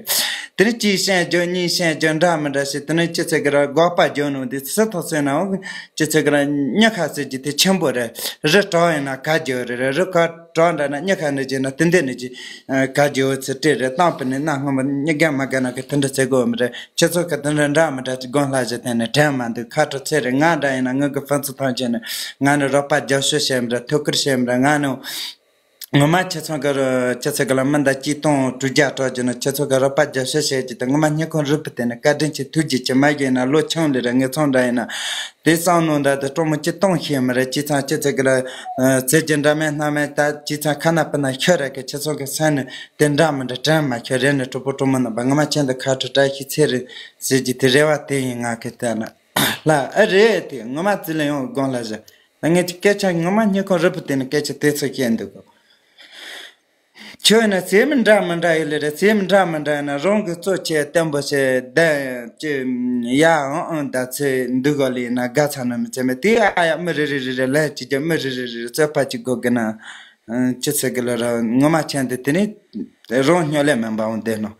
དེ་ནི་གཅིག་བཤད་རྒྱུ་གཉིས་བཤད་རྒྱུ་འདྲ་མི་འདྲ་ཞིག་དེ་ནི་སྤྱི་ཚོགས་ཀྱི་དགག་པ་རྒྱག་ནོ་དེ་ཚུར་གཏོང་ཚུར་ཡིན་ན་འོ་སྤྱི་ཚོགས་ཀྱི་མྱི་ཁ་ཟེར་གྱི་དེ་ཆེན་པོ་རེད། རི་བྲག་ཡིན་ན་ག་རྒྱུ་རེད། རི་ཁ་བྲག་འདྲ་ན་མྱི་ཁ་ནི་བྱས་ན་དེ་འདི་ནི་ཅི་ག་རྒྱུ་ཚེ་སྤྲད་རེད། བཏང་པ་ནི་གནའ་སྔ་མོ་མྱི་རྒན་མ་རྒན་ན་གི་དེ་འདྲ་ཟེར་དགོས་མི་རེད། ཁྱེད་ཚོ་གི་དེ་འདྲ་འདྲ་མི་འདྲ་ཅིག་དགོངས་ལྷ་བཞི་དེ་ནི་དྲན་མ་འདུག་ཁ་དྲོ་ཚེ་རེད། ང་འདྲ་ཡིན་ན་ངུ་གི་ཕན་ཚུན་ཐང་ཆད་ནི་ང་ནི་རོགས་པ་རྒྱབ་སྐྱོར་བྱེད་མི་འདྲ། ཐུགས་ཁུར་བྱེད་མི་འདྲ། ང་ནི་ངོ་མ་ཁྱེད་ཚོ་གི་རུ་ཁྱེད་ཚོ་གི་ལ་མི་འདྲ་གཅིག་སྟོང་དྲུག་བརྒྱ་སྤྲོད་རྒྱུ་ནི་ཁྱེད་ཚོ་གི་རོགས་པ་རྒྱབ་སྐྱོར་བྱེད་རྒྱུ་དེ་ངོ་མ་སྙིང་ཁོང་རུས་པ་དེ་ནི་བཀའ་དྲིན་ཆེ། ཐུགས་རྗེ་ཆེ། མ་གཞི་ཡིན་ན་ལོ་ཆུང་ལི་རེད། ངེད་ཚང་འདྲ་ཡིན་ན། དེ་བསམ་བློ་འདྲ་དེ་སྤྲོ་མོ་ཅི་གཏོང་ཤེས་མི་རེད། ཅི་ཚང་ཅི་ཚེ་གི་ལ་ཟེར་གྱི་འདྲ་མེད་སྣ་མེད། ད་ཅི་ཚང་ཁ་ན་པི་ན་ཤོད་ར་གི་ཁྱེད་ཚོ་གི་སེམས་ནི་དེ་འདྲ་མི་འདྲ་དྲན་མ་ཤོད་རེད། ནི་གྲོགས་པོ་གྲོགས་མོ་རྣམ་པ་ངོ་མ་ཁྱེད་འདི་ཁ་དྲོ་བཀྲ་ཤིས་ཚེ་རིང་ཟེར་གྱི་དེ་རེ་བ་དེ་ཡིན། ང་གི་ལྟ་ན་ལ་ཨ་རེད། དེ་ངོ་མ་ཙི་ལ་ཡོང་དགོངས་ལ་བཞག་ད་ངས་ཀྱི་སྐད་ཆ་ངོ་མ་སྙིང་ཁོང་རུས་པ་དེ་ནི་སྐད་ཆ་དེ་ཚོ་བཤད་འདུག་གོ་ཁྱོད་ནི་སེམས་འདྲ་མི་འདྲ་ཡོད་ལེ་རེད། སེམས་འདྲ་མི་འདྲ་ཡིན་ན་རང་གི་གཙོ་ཆེ་བརྟན་པོ་ཞེ་བདེ་ཅི་ཡ་ཨང་ཨང་ད་ཚེ་འདུག་གོ་ལེ་ན་དགའ་ཚ་ན་མི་ཚེ་མེད་དེ། ཨ་ཡ་མི་རེ་རེ་རེ་རེ་ལས་ཅི་རྒྱ་མི་རེ་རེ་རེ་རེ་རྩོད་པ་ཅིག་དགོས་གི་ན་ཅི་ཚེ་གི་ལ་ར་ངོ་མ་ཆེན་དེ་དེ་ནི་རང་སྨྱོ་ལས་མིན་པའང་བདེ་ནོ།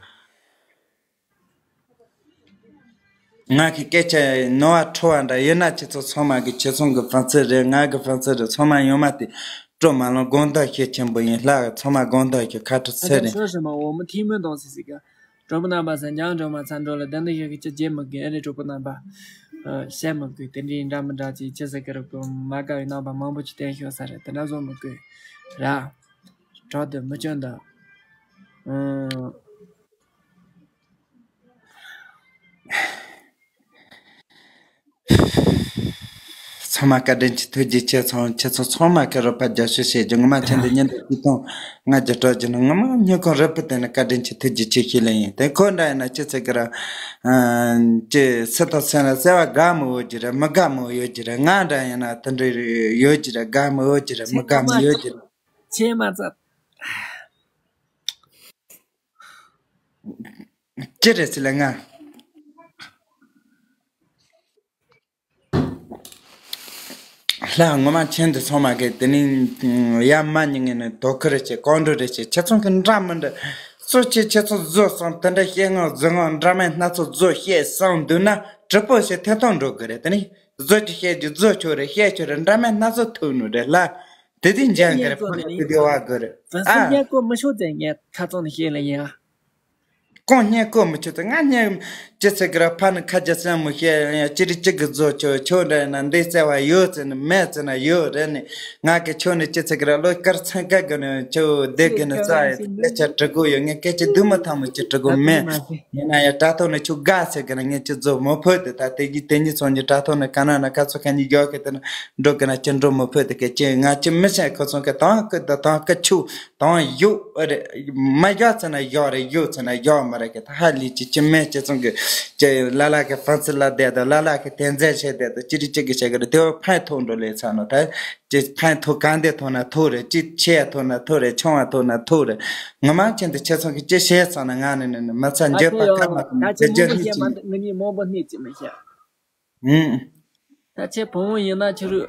ང་གི་སྐད་ཆ་ནོར་བ་འཁྲུལ་བ་འདྲ་ཡོད་ན་ཁྱེད་ཚོ་ཚང་མ་གི་ཁྱེད་ཚོ་གི་ཕན་ཚུན་རེད། ང་གི་ཕན་ཚུན་རེད། ཚང་མ་ཡོང་མ་དེ་སྤྲོ་མ་ལོང་དགོངས་དག་ཤེས་ཆེན་པོ་ཡིན་ལགས། ཚང་མ་དགོངས་དག་ཤེས། ཁ་དྲོ་ཚེ་རིང་། ཤོ་ཤི་མ་འོ་མི་ཐིག་མོ་དང་སི་སི་ཀ་གྲོགས་པོ་རྣམ་པ་སེམས་ཀྱང་འགྲོ་མ་ཚ་འགྲོ་ལ་དེ་འདི་ཤོད་གི་ཅི་བརྗེད་མི་དགོས་རེད། གྲོགས་པོ་རྣམ་པ་བཤད་མི་དགོས། དེ་འདྲའི་འདྲ་མི་འདྲ་ཅིག་ཅི་ཟེར་གི་རེད་གོ། མ་དགའ་བའི་རྣམ་པ་མང་པོ་ཅིག་བསྟན་ཤོག་ས་རེད། དེ་འདྲ་བཟོ་མི་དགོས་ར། དྲག་ཏུ་མི་སྐྱོན་དང་། ཚང་མ་བཀའ་དྲིན་ཆེ། ཐུགས་རྗེ་ཆེ། ཚང་ཁྱེད་ཚོ་ཚང་མ་གི་རོགས་པ་རྒྱབ་སྐྱོར་བྱེད་རྒྱུ་ངོ་མ་ཆེན་དུ་ཉིན་དུ་ཆིག་སྟོང་ལྔ་བརྒྱ་སྤྲོད་རྒྱུ་ནི་ངོ་མ་སྙིང་ཁོང་རུས་པ་དེ་ནི་བཀའ་དྲིན་ཆེ། ཐུགས་རྗེ་ཆེ་ཞུ་ལེ་ཡིན། དེ་ཁོ་འདྲ་ཡིན་ན་ཅི་ཚེ་གི་ར་ཅི་སི་ཐོ་སེ་ན་སེ་བ་དགའ་མི་འོས་ཀྱི་རེད། མི་དགའ་མི་འོས་ཀྱི་རེད། ང་འདྲ་ཡིན་ན་དེ་འདྲ་ཡོད་ཀྱི་རེད། དགའ་མི་འོས་ཀྱི་རེད། མི་དགའ་མི་ཡོད་ཀྱི་རེད། ཆེ་མ་ཚ། ཅི་རེད་ཟེར་ལ་ང་། ལྷ་ངོ་མ་ཁྱེད་འདི་ཚང་མ་གི་དེ་ནི་ཡ་མ་ཉིན་ངན་ནི་དོ་ཁུར་རེ་བྱེད། གང་འགྲོ་རེ་བྱེད། ཁྱེད་ཚང་གི་འདྲ་མི་འདྲ་སོ་ཆེ། ཁྱེད་ཚང་བཟོ་སོང་དེ་འདྲ་བཤད་ངག་བཟོ་ངག་འདྲ་མེད་སྣ་ཚོགས་བཟོ་བཤད་སོང་འདུག་ན་གྲི་པོ་ཞིག་ཐེ་ཐོང་འགྲོ་གི་རེད། དེ་ནི་བཟོ་ཅི་བཤད་ཅི་བཟོ་ཆོག་རེད། བཤད་ཆོག་རེད། འདྲ་མེད་སྣ་ཚོགས་ཐུག་ནུ་རེད་ལ། དེ་དུས་འཇང་གི་རེད། ཕ་ནི་དེ་དེ་བ་གི་རེད། ཨ། ཉན་གོ་མི་ཤོག་ཙེ་ངས་ཁ་ཚང་ནས་བཤད་ལ་ཡིན་ཨ། གང་སྙན་གོ་མི་ཆོད་དེ་ང་སྙན་ཅི་ཚེ་གི་ར་ཕ་ནི་ཁ་རྒྱ་སེན་མོ་བཤད་ཡང་ཅི་རི་ཅི་གི་བཟོ་ཆོག་ཆོག་འདྲ་ན་འདི་བརྩེ་བ་ཡོད་ཚེ་ནི་མེད་ཚེ་ན་ཡོད་རེད་ནི། ང་གི་ཆོ་ནི་ཅི་ཚེ་གི་ར་ལོ་དཀར་ཚན་ཀ་གི་ནི་ཆོ་བདེ་གི་ནི་རྩ་ཡི་སྐད་ཆ་དྲི་གོ་ཡོད། ངས་སྐད་ཆ་དུ་མ་ཐང་མོ་ཅི་དྲི་གོ་མེད། ཡིན་ན་ཡང་དྲ་ཐོག་ནི་ཆུ་དགའ་ཚེ་གི་ནི་ངས་ཅི་བཟོ་མོ་ཕོད་དེ་ད་དེ་གི་དེ་ཉིད་ཚོང་གི་དྲ་ཐོག་ནི་ག་ན་ན་ཁ་ཚོ་ཁ་ཉིད་ཡོད་གི་དེ་ནི་འགྲོ་གི་ན་ཅི་འགྲོ་མོ་ཕོད་དེ་སྐད་ཅི་ང་ཅི་མི་ཤེས། ཁོ་ཚོ་གི་དང་གི་ད་དང་གི་ཆུ། དང་ཡོད་རེད། མ་ཡོད་ཚེ་ན་ཡོད་རེད། ཡོད་ཚེ་ན་ཡོད་མ་རེད་གི། ད་ཧ་ལས་ཅི་ཅི་མེད་ཅི་ཚོང་གི་ཅི་ལ་ལ་གི་ཕན་ཚུན་ལ་བསྡད་དང་ལ་ལ་གི་དེ་མཛད་བྱས་བསྡད་དང་ཅི་རི་ཅི་གི་བྱེད་གི་རེད། དེ་བ་ཕན་ཐོགས་འགྲོ་ལས་ཚ་ནོ། ད་ཅི་ཕན་ཐོགས་གང་དེ་ཐོག་ན་ཐོག་རེད། ཅི་ཆེ་ཐོག་ན་ཐོག་རེད། ཆུང་བ་ཐོག་ན་ཐོག་རེད། ངོ་མ་ཁྱེད་འདི་ཁྱེད་ཚོང་གི་ཅི་བྱས་ཚང་ན་ང་ནི་ནི་ནི་མི་ཚ་འགྱོད་པ་ཁ་མ་གི་མི་ཚ་འགྱོད་ཧི་ཅི། ངེད་གཉིས་མང་པོ་སྣེ་ཅི་མི་ཤེས། ཨུམ། ད་ཁྱེད་བུ་མོ་ཡིན་ན་ཁྱེད་རུ་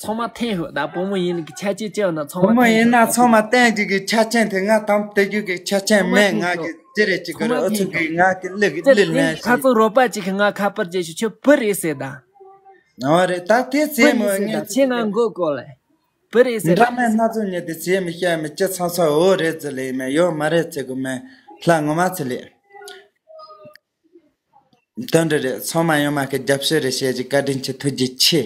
ཚང་མ་འཐེན་ཤོག་ད་བུ་མོ་ཡིན་ནི་ཆ་ཅེ་ཅེ་ཡོད་ན་ཚང་མ་བུ་མོ་ཡིན་ན་ཚང་མ་བསྟན་གྱི་གི་ཆ་ཆེན་དེ་ང་དམ་དེ་རྒྱུ་གི་ཆ་ཆེན་མེད། ང་གི་ཅི་རེད་ཅི་གི་རེད། ཨུ་ཚུགས་གི་ང་གི་ལི་གི་ལི་ལན་ཁ་ཚོ་རོགས་པ་ཅིག་གི་ང་ཁ་པར་རྒྱས་ཤིག་ཁྱོད་བུ་རེད་ཟེར་ད། ཨོ་རེད། ད་དེ་ཟེར་མོ་ངས་ཁྱེད་ང་མགོ་སྐོར་ལ་བུ་རེད་ཟེར་ད། འདྲ་མེད་སྣ་ཚོགས་ཉིད་དེ་ཟེར་མི་ཤེས་མི་ཅི་ཚང་ཚང་འོ་རེད་ཟེར་ལེ་མེད་ཡོད་མ་རེད་ཟེར་གི་མེད། ལྷ་ངོ་མ་ཚེ་ལེ། དོན་འདི་རེད། ཚང་མ་ཡོང་མ་གི་རྒྱབ་སྐྱོར་རེ་བྱེད་ཀྱི་བཀའ་དྲིན་ཆེ། ཐུགས་རྗེ་ཆེ།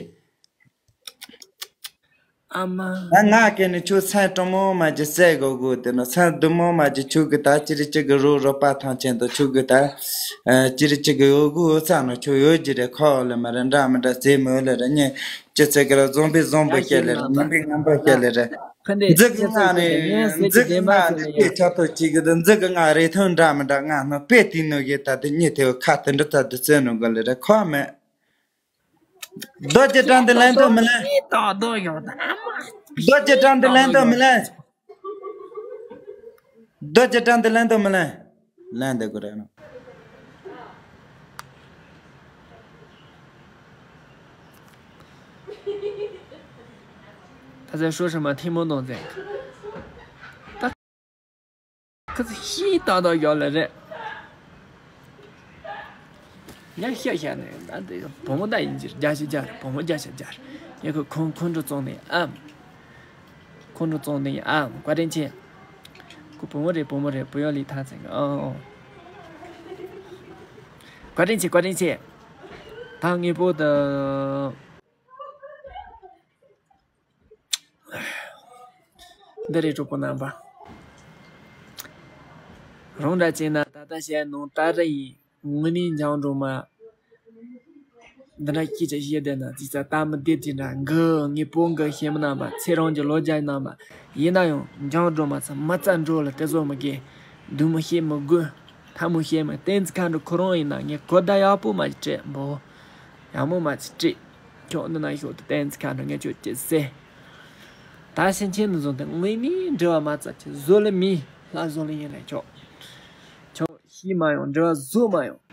ཨ་མ། ང་ང་གི་ནི་ཆུ་སེམས་སྤྲང་མོ་མ་གྱི་སེ་གོ་གོ་དེ་ནི་སེམས་སྡུག་མོ་མ་གྱི་ཆུ་གི་ད་ཅི་རི་ཅི་གི་རུ་རོ་པ་ཐང་ཆེན་དུ་ཆུ་གི་ད་ཅི་རི་ཅི་གི་འོ་གུ་འོ་ཚ་ནོ་ཆུ་ཡོད་ཀྱི་རེད། ཁོ་ལ་མ་རེད། འདྲ་མི་འདྲ་ཟེ་མོ་ལ་རེད། ཉེ་ཅི་ཚེ་གི་ར་བཟང་པོའི་བཟང་པོ་སྐྱེ་ལེ་རེད། ངན་པའི་ངན་པ་སྐྱེ་ལེ་རེད། འཛི་གི་ང་ནི་འཛི་གི་ང་ནི་དེ་ཆ་ཐོ་གཅིག་གི་འདི་འཛི་གི་ང་རེ་ཐོན་འདྲ་མི་འདྲ་ང་ནི་དཔེ་དེ་ནོ་གི་ད་དེ་ཉེ་དེ་ཁ་དེ་འདྲ་ད་དེ་རྩེ་ནོ་གི་ལེ་རེད། ཁོ་མེད། རྡོ་རྗེ་སྤྲང་དེ་ལེན་དོ་མི་ལེན། རྡོ་རྗེ་སྤྲང་དེ་ལེན་དོ་མི་ལེན། རྡོ་རྗེ་སྤྲང་དེ་ལེན་དོ་མི་ལེན། ལེན་དེ་གོ་རེ་ནོ། ད་ཚེ་ཧྲོ་ཧྲི་མ་ཐིམ་མོ་ནོ་ཟེ། ཁ་ཚ་ཤི་ཏག་ཏག་ཡོད་ལེ་རེད། ཡ་ཤ་ཤ་ནས་ད་དེ་བུ་མོ་ད་ཡིན་གྱི་རྒྱ་ཤ་རྒྱ་རེད། བུ་མོ་རྒྱ་ཤ་རྒྱ་རེད། ཡ་ཁོ་ཁོང་ཁོང་ཁྲོ་བཙོང་ནས་ཨ། ཁོང་ཁྲོ་བཙོང་ནས་ཨ་བཀའ་དྲིན་ཆེ། ཁོ་བུ་མོ་རེད། བུ་མོ་རེད། བུ་ཡོད་ལི་ཐང་ཚན་ཨ་ཨོ། བཀའ་དྲིན་ཆེ། བཀའ་དྲིན་ཆེ། ད་ངེད་པོ་ད། འདི་རེད་གྲོགས་པོ་རྣམ་པ། རང་འདྲ་བྱས་ན་ད་ལྟ་བཤད་ནང་ལྟར་ཡིན། དངོས་གནས་འཇང་སྒྲོལ་མ། འདི་འདྲ་སྐད་ཆ་བཤད་བསྡད་ན་ཙི་ཙ་ལྟ་མི་བདེ་དེ་འདྲ་གི་ངའི་བུ་གི་ཤེས་མི་རྣམ་པ་ཚེ་རང་གི་ལོ་རྒྱུས་རྣམ་པ། ཡིན་ན་ཡང་འཇང་སྒྲོལ་མ་ཚ་མ་རྩ་འགྲོ་ལ་དེ་བཟོ་མི་དགོས། འདུག་མི་ཤེས་མི་དགོས། ཐ་མོ་ཤེས་མི་བསྟན་འཛིན་མཁའ་འགྲོ་ཁོ་རང་ཡིན་ན་ངས་གོ་བརྡ་ཡག་པོ་མ་ཞིག་སྤྲད་འབོ། ཡག་མོ་མ་ཞིག་སྤྲད། ཁྱོད་འདི་ན་ཤོག་ཏུ་བསྟན་འཛིན་མཁའ་འགྲོ་ངས་ཁྱོད་ཅི་ཟེར། ད་ཕྱིན་ཆད་ནས་བཟུང་སྟེ་དངོས་གནས་འབྲེལ་བ་མ་བཙལ་ཅིག་བཟོ་ལེ་མི་ལྷ་བཟོ་ལེ་ཡིན་ལེ་ཁྱོད། ཁྱོད་ཤི་མ་ཡོང་འབྲེལ་བ་བཟོ་མ་ཡོང་།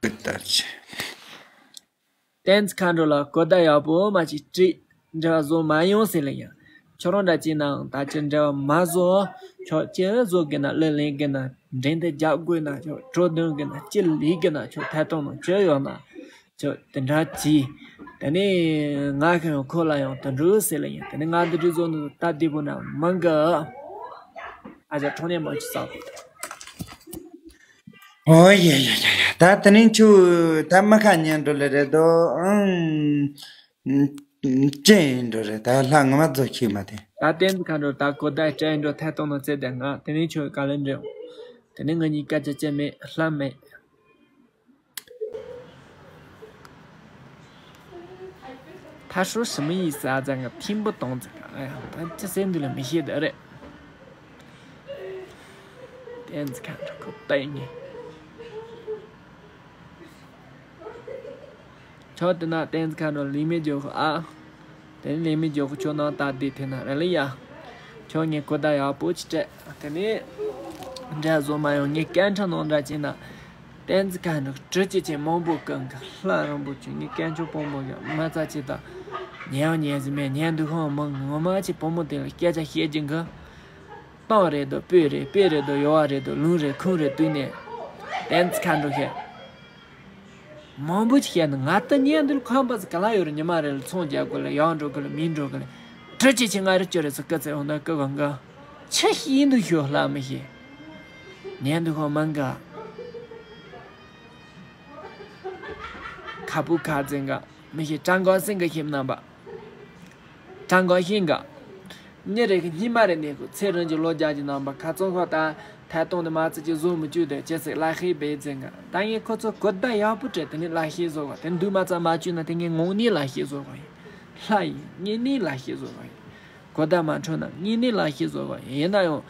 ཀི་ཏར་ཆེ། བསྟན་འཛིན་མཁའ་འགྲོ་ལ་གོ་བརྡ་ཡག་པོ་མ་ཅིག་སྤྲད། འབྲེལ་བ་བཟོ་མ་ཡོང་ཟེར་ལེ་ཡང་། ཁྱོད་རང་འདྲ་ཅིག་ནའང་ད་ཅི་འབྲེལ་བ་མ་བཟོ། ཁྱོད་ཅི་བཟོ་དགོས་ན་གླུ་ལེན་དགོས་ན་འགྲན་བསྡུར་རྒྱག་དགོས་ན་ཁྱོད་བྲོ་འདོན་དགོས་ན་ཅི་ལས་དགོས་ན་ཁྱོད་ཐད་གཏོང་ནང་ཅི་ཡོད་ན། ཁྱོད་དེ་འདྲ་གྱིས། དེ་ནས་ང་ཁྱོད་ཁོ་ལ་ཡང་དུད་འགྲོ་ཟེར་ལེ་ཡང་དེ་ནས་ང་དུད་འགྲོ་བཟོ་ནི་ད་བདེ་པོ་ན་མང་གི། ཨ་ཅག་ཁྲོང་ནས་མང་ཆུ་ཟག་པོ། ཨོ་ཡ་ཡ་ཡ་ཡ། ད་དེ་ནས་ཁྱོད་ད་མི་ཁ་ཉན་འགྲོ་ལེ་རེད་དོ། ཨང་། ཅི་ཡིན་འགྲོ་རེད། ད་ལྷ་ངོ་མ་རྫོགས་ཤིག་མ་དེ། ད་བསྟན་འཛིན་མཁའ་འགྲོ་ད་གོ་བརྡ་སྤྲད་འགྲོ་ཐད་གཏོང་ནང་བཙལ་བསྡད་ང་དེ་ནས་ཁྱོད་ག་ལེ་འདྲེའོ། དེ་ནས་ང་གཉིས་སྐད་ཆ་བཤད་མེད་ལྷམ་མེད། ད་ཧྲོ་ཧྲི་མི་ཡིས་ཟ་ཙང་ང་ཐིམ་པོ་གཏོང་ཙང་ཨ་ཡང་ད་ཅི་ཟེར་འདུག་ལ་མི་ཤེས་ད་རེད། བསྟན་འཛིན་མཁའ་འགྲོ་ཁོ་ལྟ་ཡིན། ཁྱོད་དེ་ན་བསྟན་འཛིན་མཁའ་འགྲོ་ལི་མེ་འཇོག་ཨ། དེ་ནས་ལི་མེ་འཇོག་ཁྱོད་ནང་ལྟ་དེ་དེ་ན་ར་ལི་ཡ། ཁྱོད་ངས་གོ་བརྡ་ཡག་པོ་ཅིག་སྤྲད་དེ་ནས། འདྲ་བཟོ་མ་ཡོང་ངས་སྐད་འཕྲིན་ནང་འདྲ་བྱས་ན། བསྟན་འཛིན་མཁའ་འགྲོ་གྲི་གཅིག་ཅན་མང་པོ་ཀུན་གྱི་ལྷ་རིན་པོ་ཆེ། ངའི་སྐད་ཆ་སྤོང་པོ་ཡང་མ་རྩ་ཆེ་དང་། ཉན་ཡང་ཉན་ཟིན་མེད། ཉན་འདུག་ཧང་མང་ངོ་མ་ཆེ་བུ་མོ་དེ་ལ་སྐད་ཆ་བཤད་ཀྱི་འགི། སྟོང་རེད་དོ་སྤོས་རེད། སྤོས་རེད་དོ་ཡོ་བ་རེད་དོ་ལུང་རེད་ཁུང་རེད་དུས་ནས། བསྟན་འཛིན་མཁའ་འགྲོ་ཤེས། མང་པོ་ཅིག་བཤད་ན་ང་ད་ཉན་འདུག་ཁམས་པ་ཟིག་ག་ལ་ཡོད་རེད། ཉི་མ་རེ་ལ་ཚོང་རྒྱག་དགོས་ལ་ཡང་འགྲོ་དགོས་ལ་མིན་འགྲོ་དགོས་ལ། གྲི་གཅིག་ཅན་ང་རེ་ཅོ་རེ་ཚོ་སྐུ་ཚེ་འོང་ན་སྐུ་གང་ག་ཆ་ཤེས་འདུག་ཤོག་ལྷ་མི་ཤེས། ཉན་འདུག་ཧང་མང་ག་ཁ་པུ་ཁ་ཙེང་ག་མི་ཤེས། ཀྲང་གོ་སེང་ག་ཤེས་རྣམ་པ། ཀྲང་གོ་ཤེས་ག་ཉི་རེ་གི་སྙིང་མ་རེ་ནས་གོ་ཚེ་རིང་གི་ལོ་རྒྱག་གི་རྣམ་པ། ཁ་ཚོན་ཁོ་ད་ཐད་གཏོང་ནི་མ་ཚིག་གི་བཟོ་མི་བཅུག་དེ་ཅི་ཟིག་ལ་ཤེས་པའི་ཙེང་ག་ད་ངས་ཁོ་ཚོ་གོ་བརྡ་ཡག་པོ་སྤྲད་དེ་ནི་ལ་ཤེས་བཟོ་བ་དེ་འདུག་མ་ཚ་མ་བཅུག་ན་དེ་ངས་ངོ་ནས་ལ་ཤེས་བཟོ་བ་ཡིན། ལྷ་ཡིན་ངས་ནས་ལ་ཤེས་བཟོ་བ་ཡིན། གོ་བརྡ་མ་འཕྲོད་ན་ངས་ནས་ལ་ཤེས་བཟོ་བ་ཡིན། ཡིན་ན་ཡང་།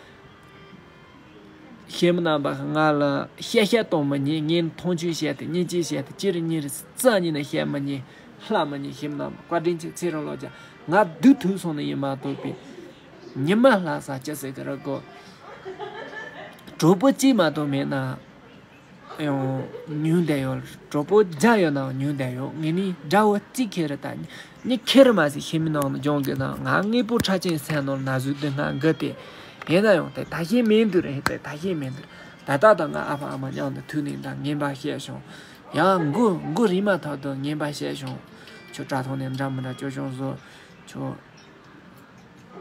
ཤེས་མི་རྣམ་པ་ང་ལ་བཤད་བཤད་གཏོང་མི་ཉན། ངས་མཐོང་ཆུང་བཤད་དེ་སྙིང་རྗེ་བཤད་དེ་ཅི་རེད་ཉི་རེད་རྩ་ཉིད་ནས་བཤད་མི་ཉན། ལྷ་མི་ཉན། ཤེས་མི་རྣམ་པ་བཀའ་དྲིན་ཆེ། ཚེ་རིང་ལོ་རྒྱ་ང་སྡུག་ཐུག་སོང་ནི་ཡིན་མ་གཏོགས་པའི་ཉི་མ་ལྷ་ས་ཅི་ཟེར་གི་རེད་གོ་གྲོགས་པོ་གཅིག་མ་གཏོགས་མེད་ན། ཡང་ཉུང་བསྡད་ཡོད། གྲོགས་པོ་བརྒྱ་ཡོད་ནའང་ཉུང་བསྡད་ཡོད། ངས་ནི་དགྲ་བོ་གཅིག་ཁེ་རེ་ད། ནི་ཁེ་རེ་མ་ཟིག་ཤེས་མི་ནང་ནས་སྦྱོང་གི་ན་ང་དངོས་པོ་ཁྲ་ཆེན་སེམས་ནང་ན་ཟུག་དེ་ང་འགི་སྟེ། ཡིན་ན་ཡང་དེ་ད་ཤེས་མི་འདུག་རེད། དེ་ད་ཤེས་མི་འདུག་ད་ལྟ་དང་ང་ཨ་ཕ་ཨ་མ་མཉམ་དུ་ཐུག་ནས་ད་ངན་པ་བཤད་བྱུང་། ཡང་མགོ་མགོ་རིལ་མ་ཐག་ཏུ་ངན་པ་བཤད་བྱུང་། ཁྱོད་དྲ་ཐོག་ནས་འདྲ་མི་འདྲ་སྐྱོ་ཆུང་བཟོ། ཁྱོད་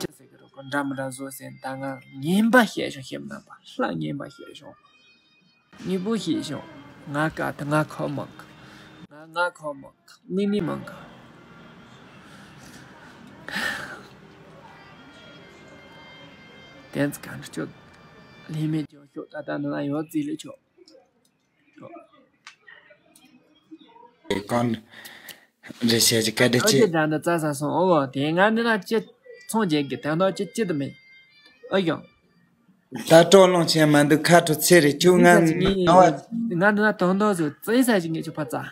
ཅི་ཟེར་གི་རོགས་གོ་འདྲ་མི་འདྲ་བཟོ་ཟེར་ད་ང་ངན་པ་བཤད་བྱུང་། ཤེས་མི་རྣམ་པ་ལྷ་ངན་པ་བཤད་བྱུང་། དངོས་པོ་ཤེས་བྱུང་། ང་དཀའ་ད་ང་ཁོ་མང་གི་ང་ང་ཁོ་མང་གི་དངོས་གནས་མང་གི་བསྟན་འཛིན་ག་འདྲ་ཆོག་ལྷད་མེད་ཀྱང་ཤོག་ད་ལྟ་འདི་ན་ཡོད་རྩིས་ལས་ཆོག་གང་རེད་བཤད་ཀྱི་སྐད་སྒྲ་ཨོ་ཅེ་ཅེ། དྲ་འདི་རྩ་ས་སོང་ཨོ་དེ་ང་འདི་ན་ཅི་ཚོང་རྒྱག་གི་དོན་དག་ཅི་ཅི་དུ་མེད་ཨོ་ཡོ། ད་སྤྲོ་ལོང་བྱས་མ་འདུག་ཁ་དྲོ་ཚེ་རེ་ཁྱོད་ང་ང་ང་ང་ང་ང་དོན་དག་ཟོ་བཙན་ས་ཞིག་ངས་ཁྱོད་ཕ་ཙ།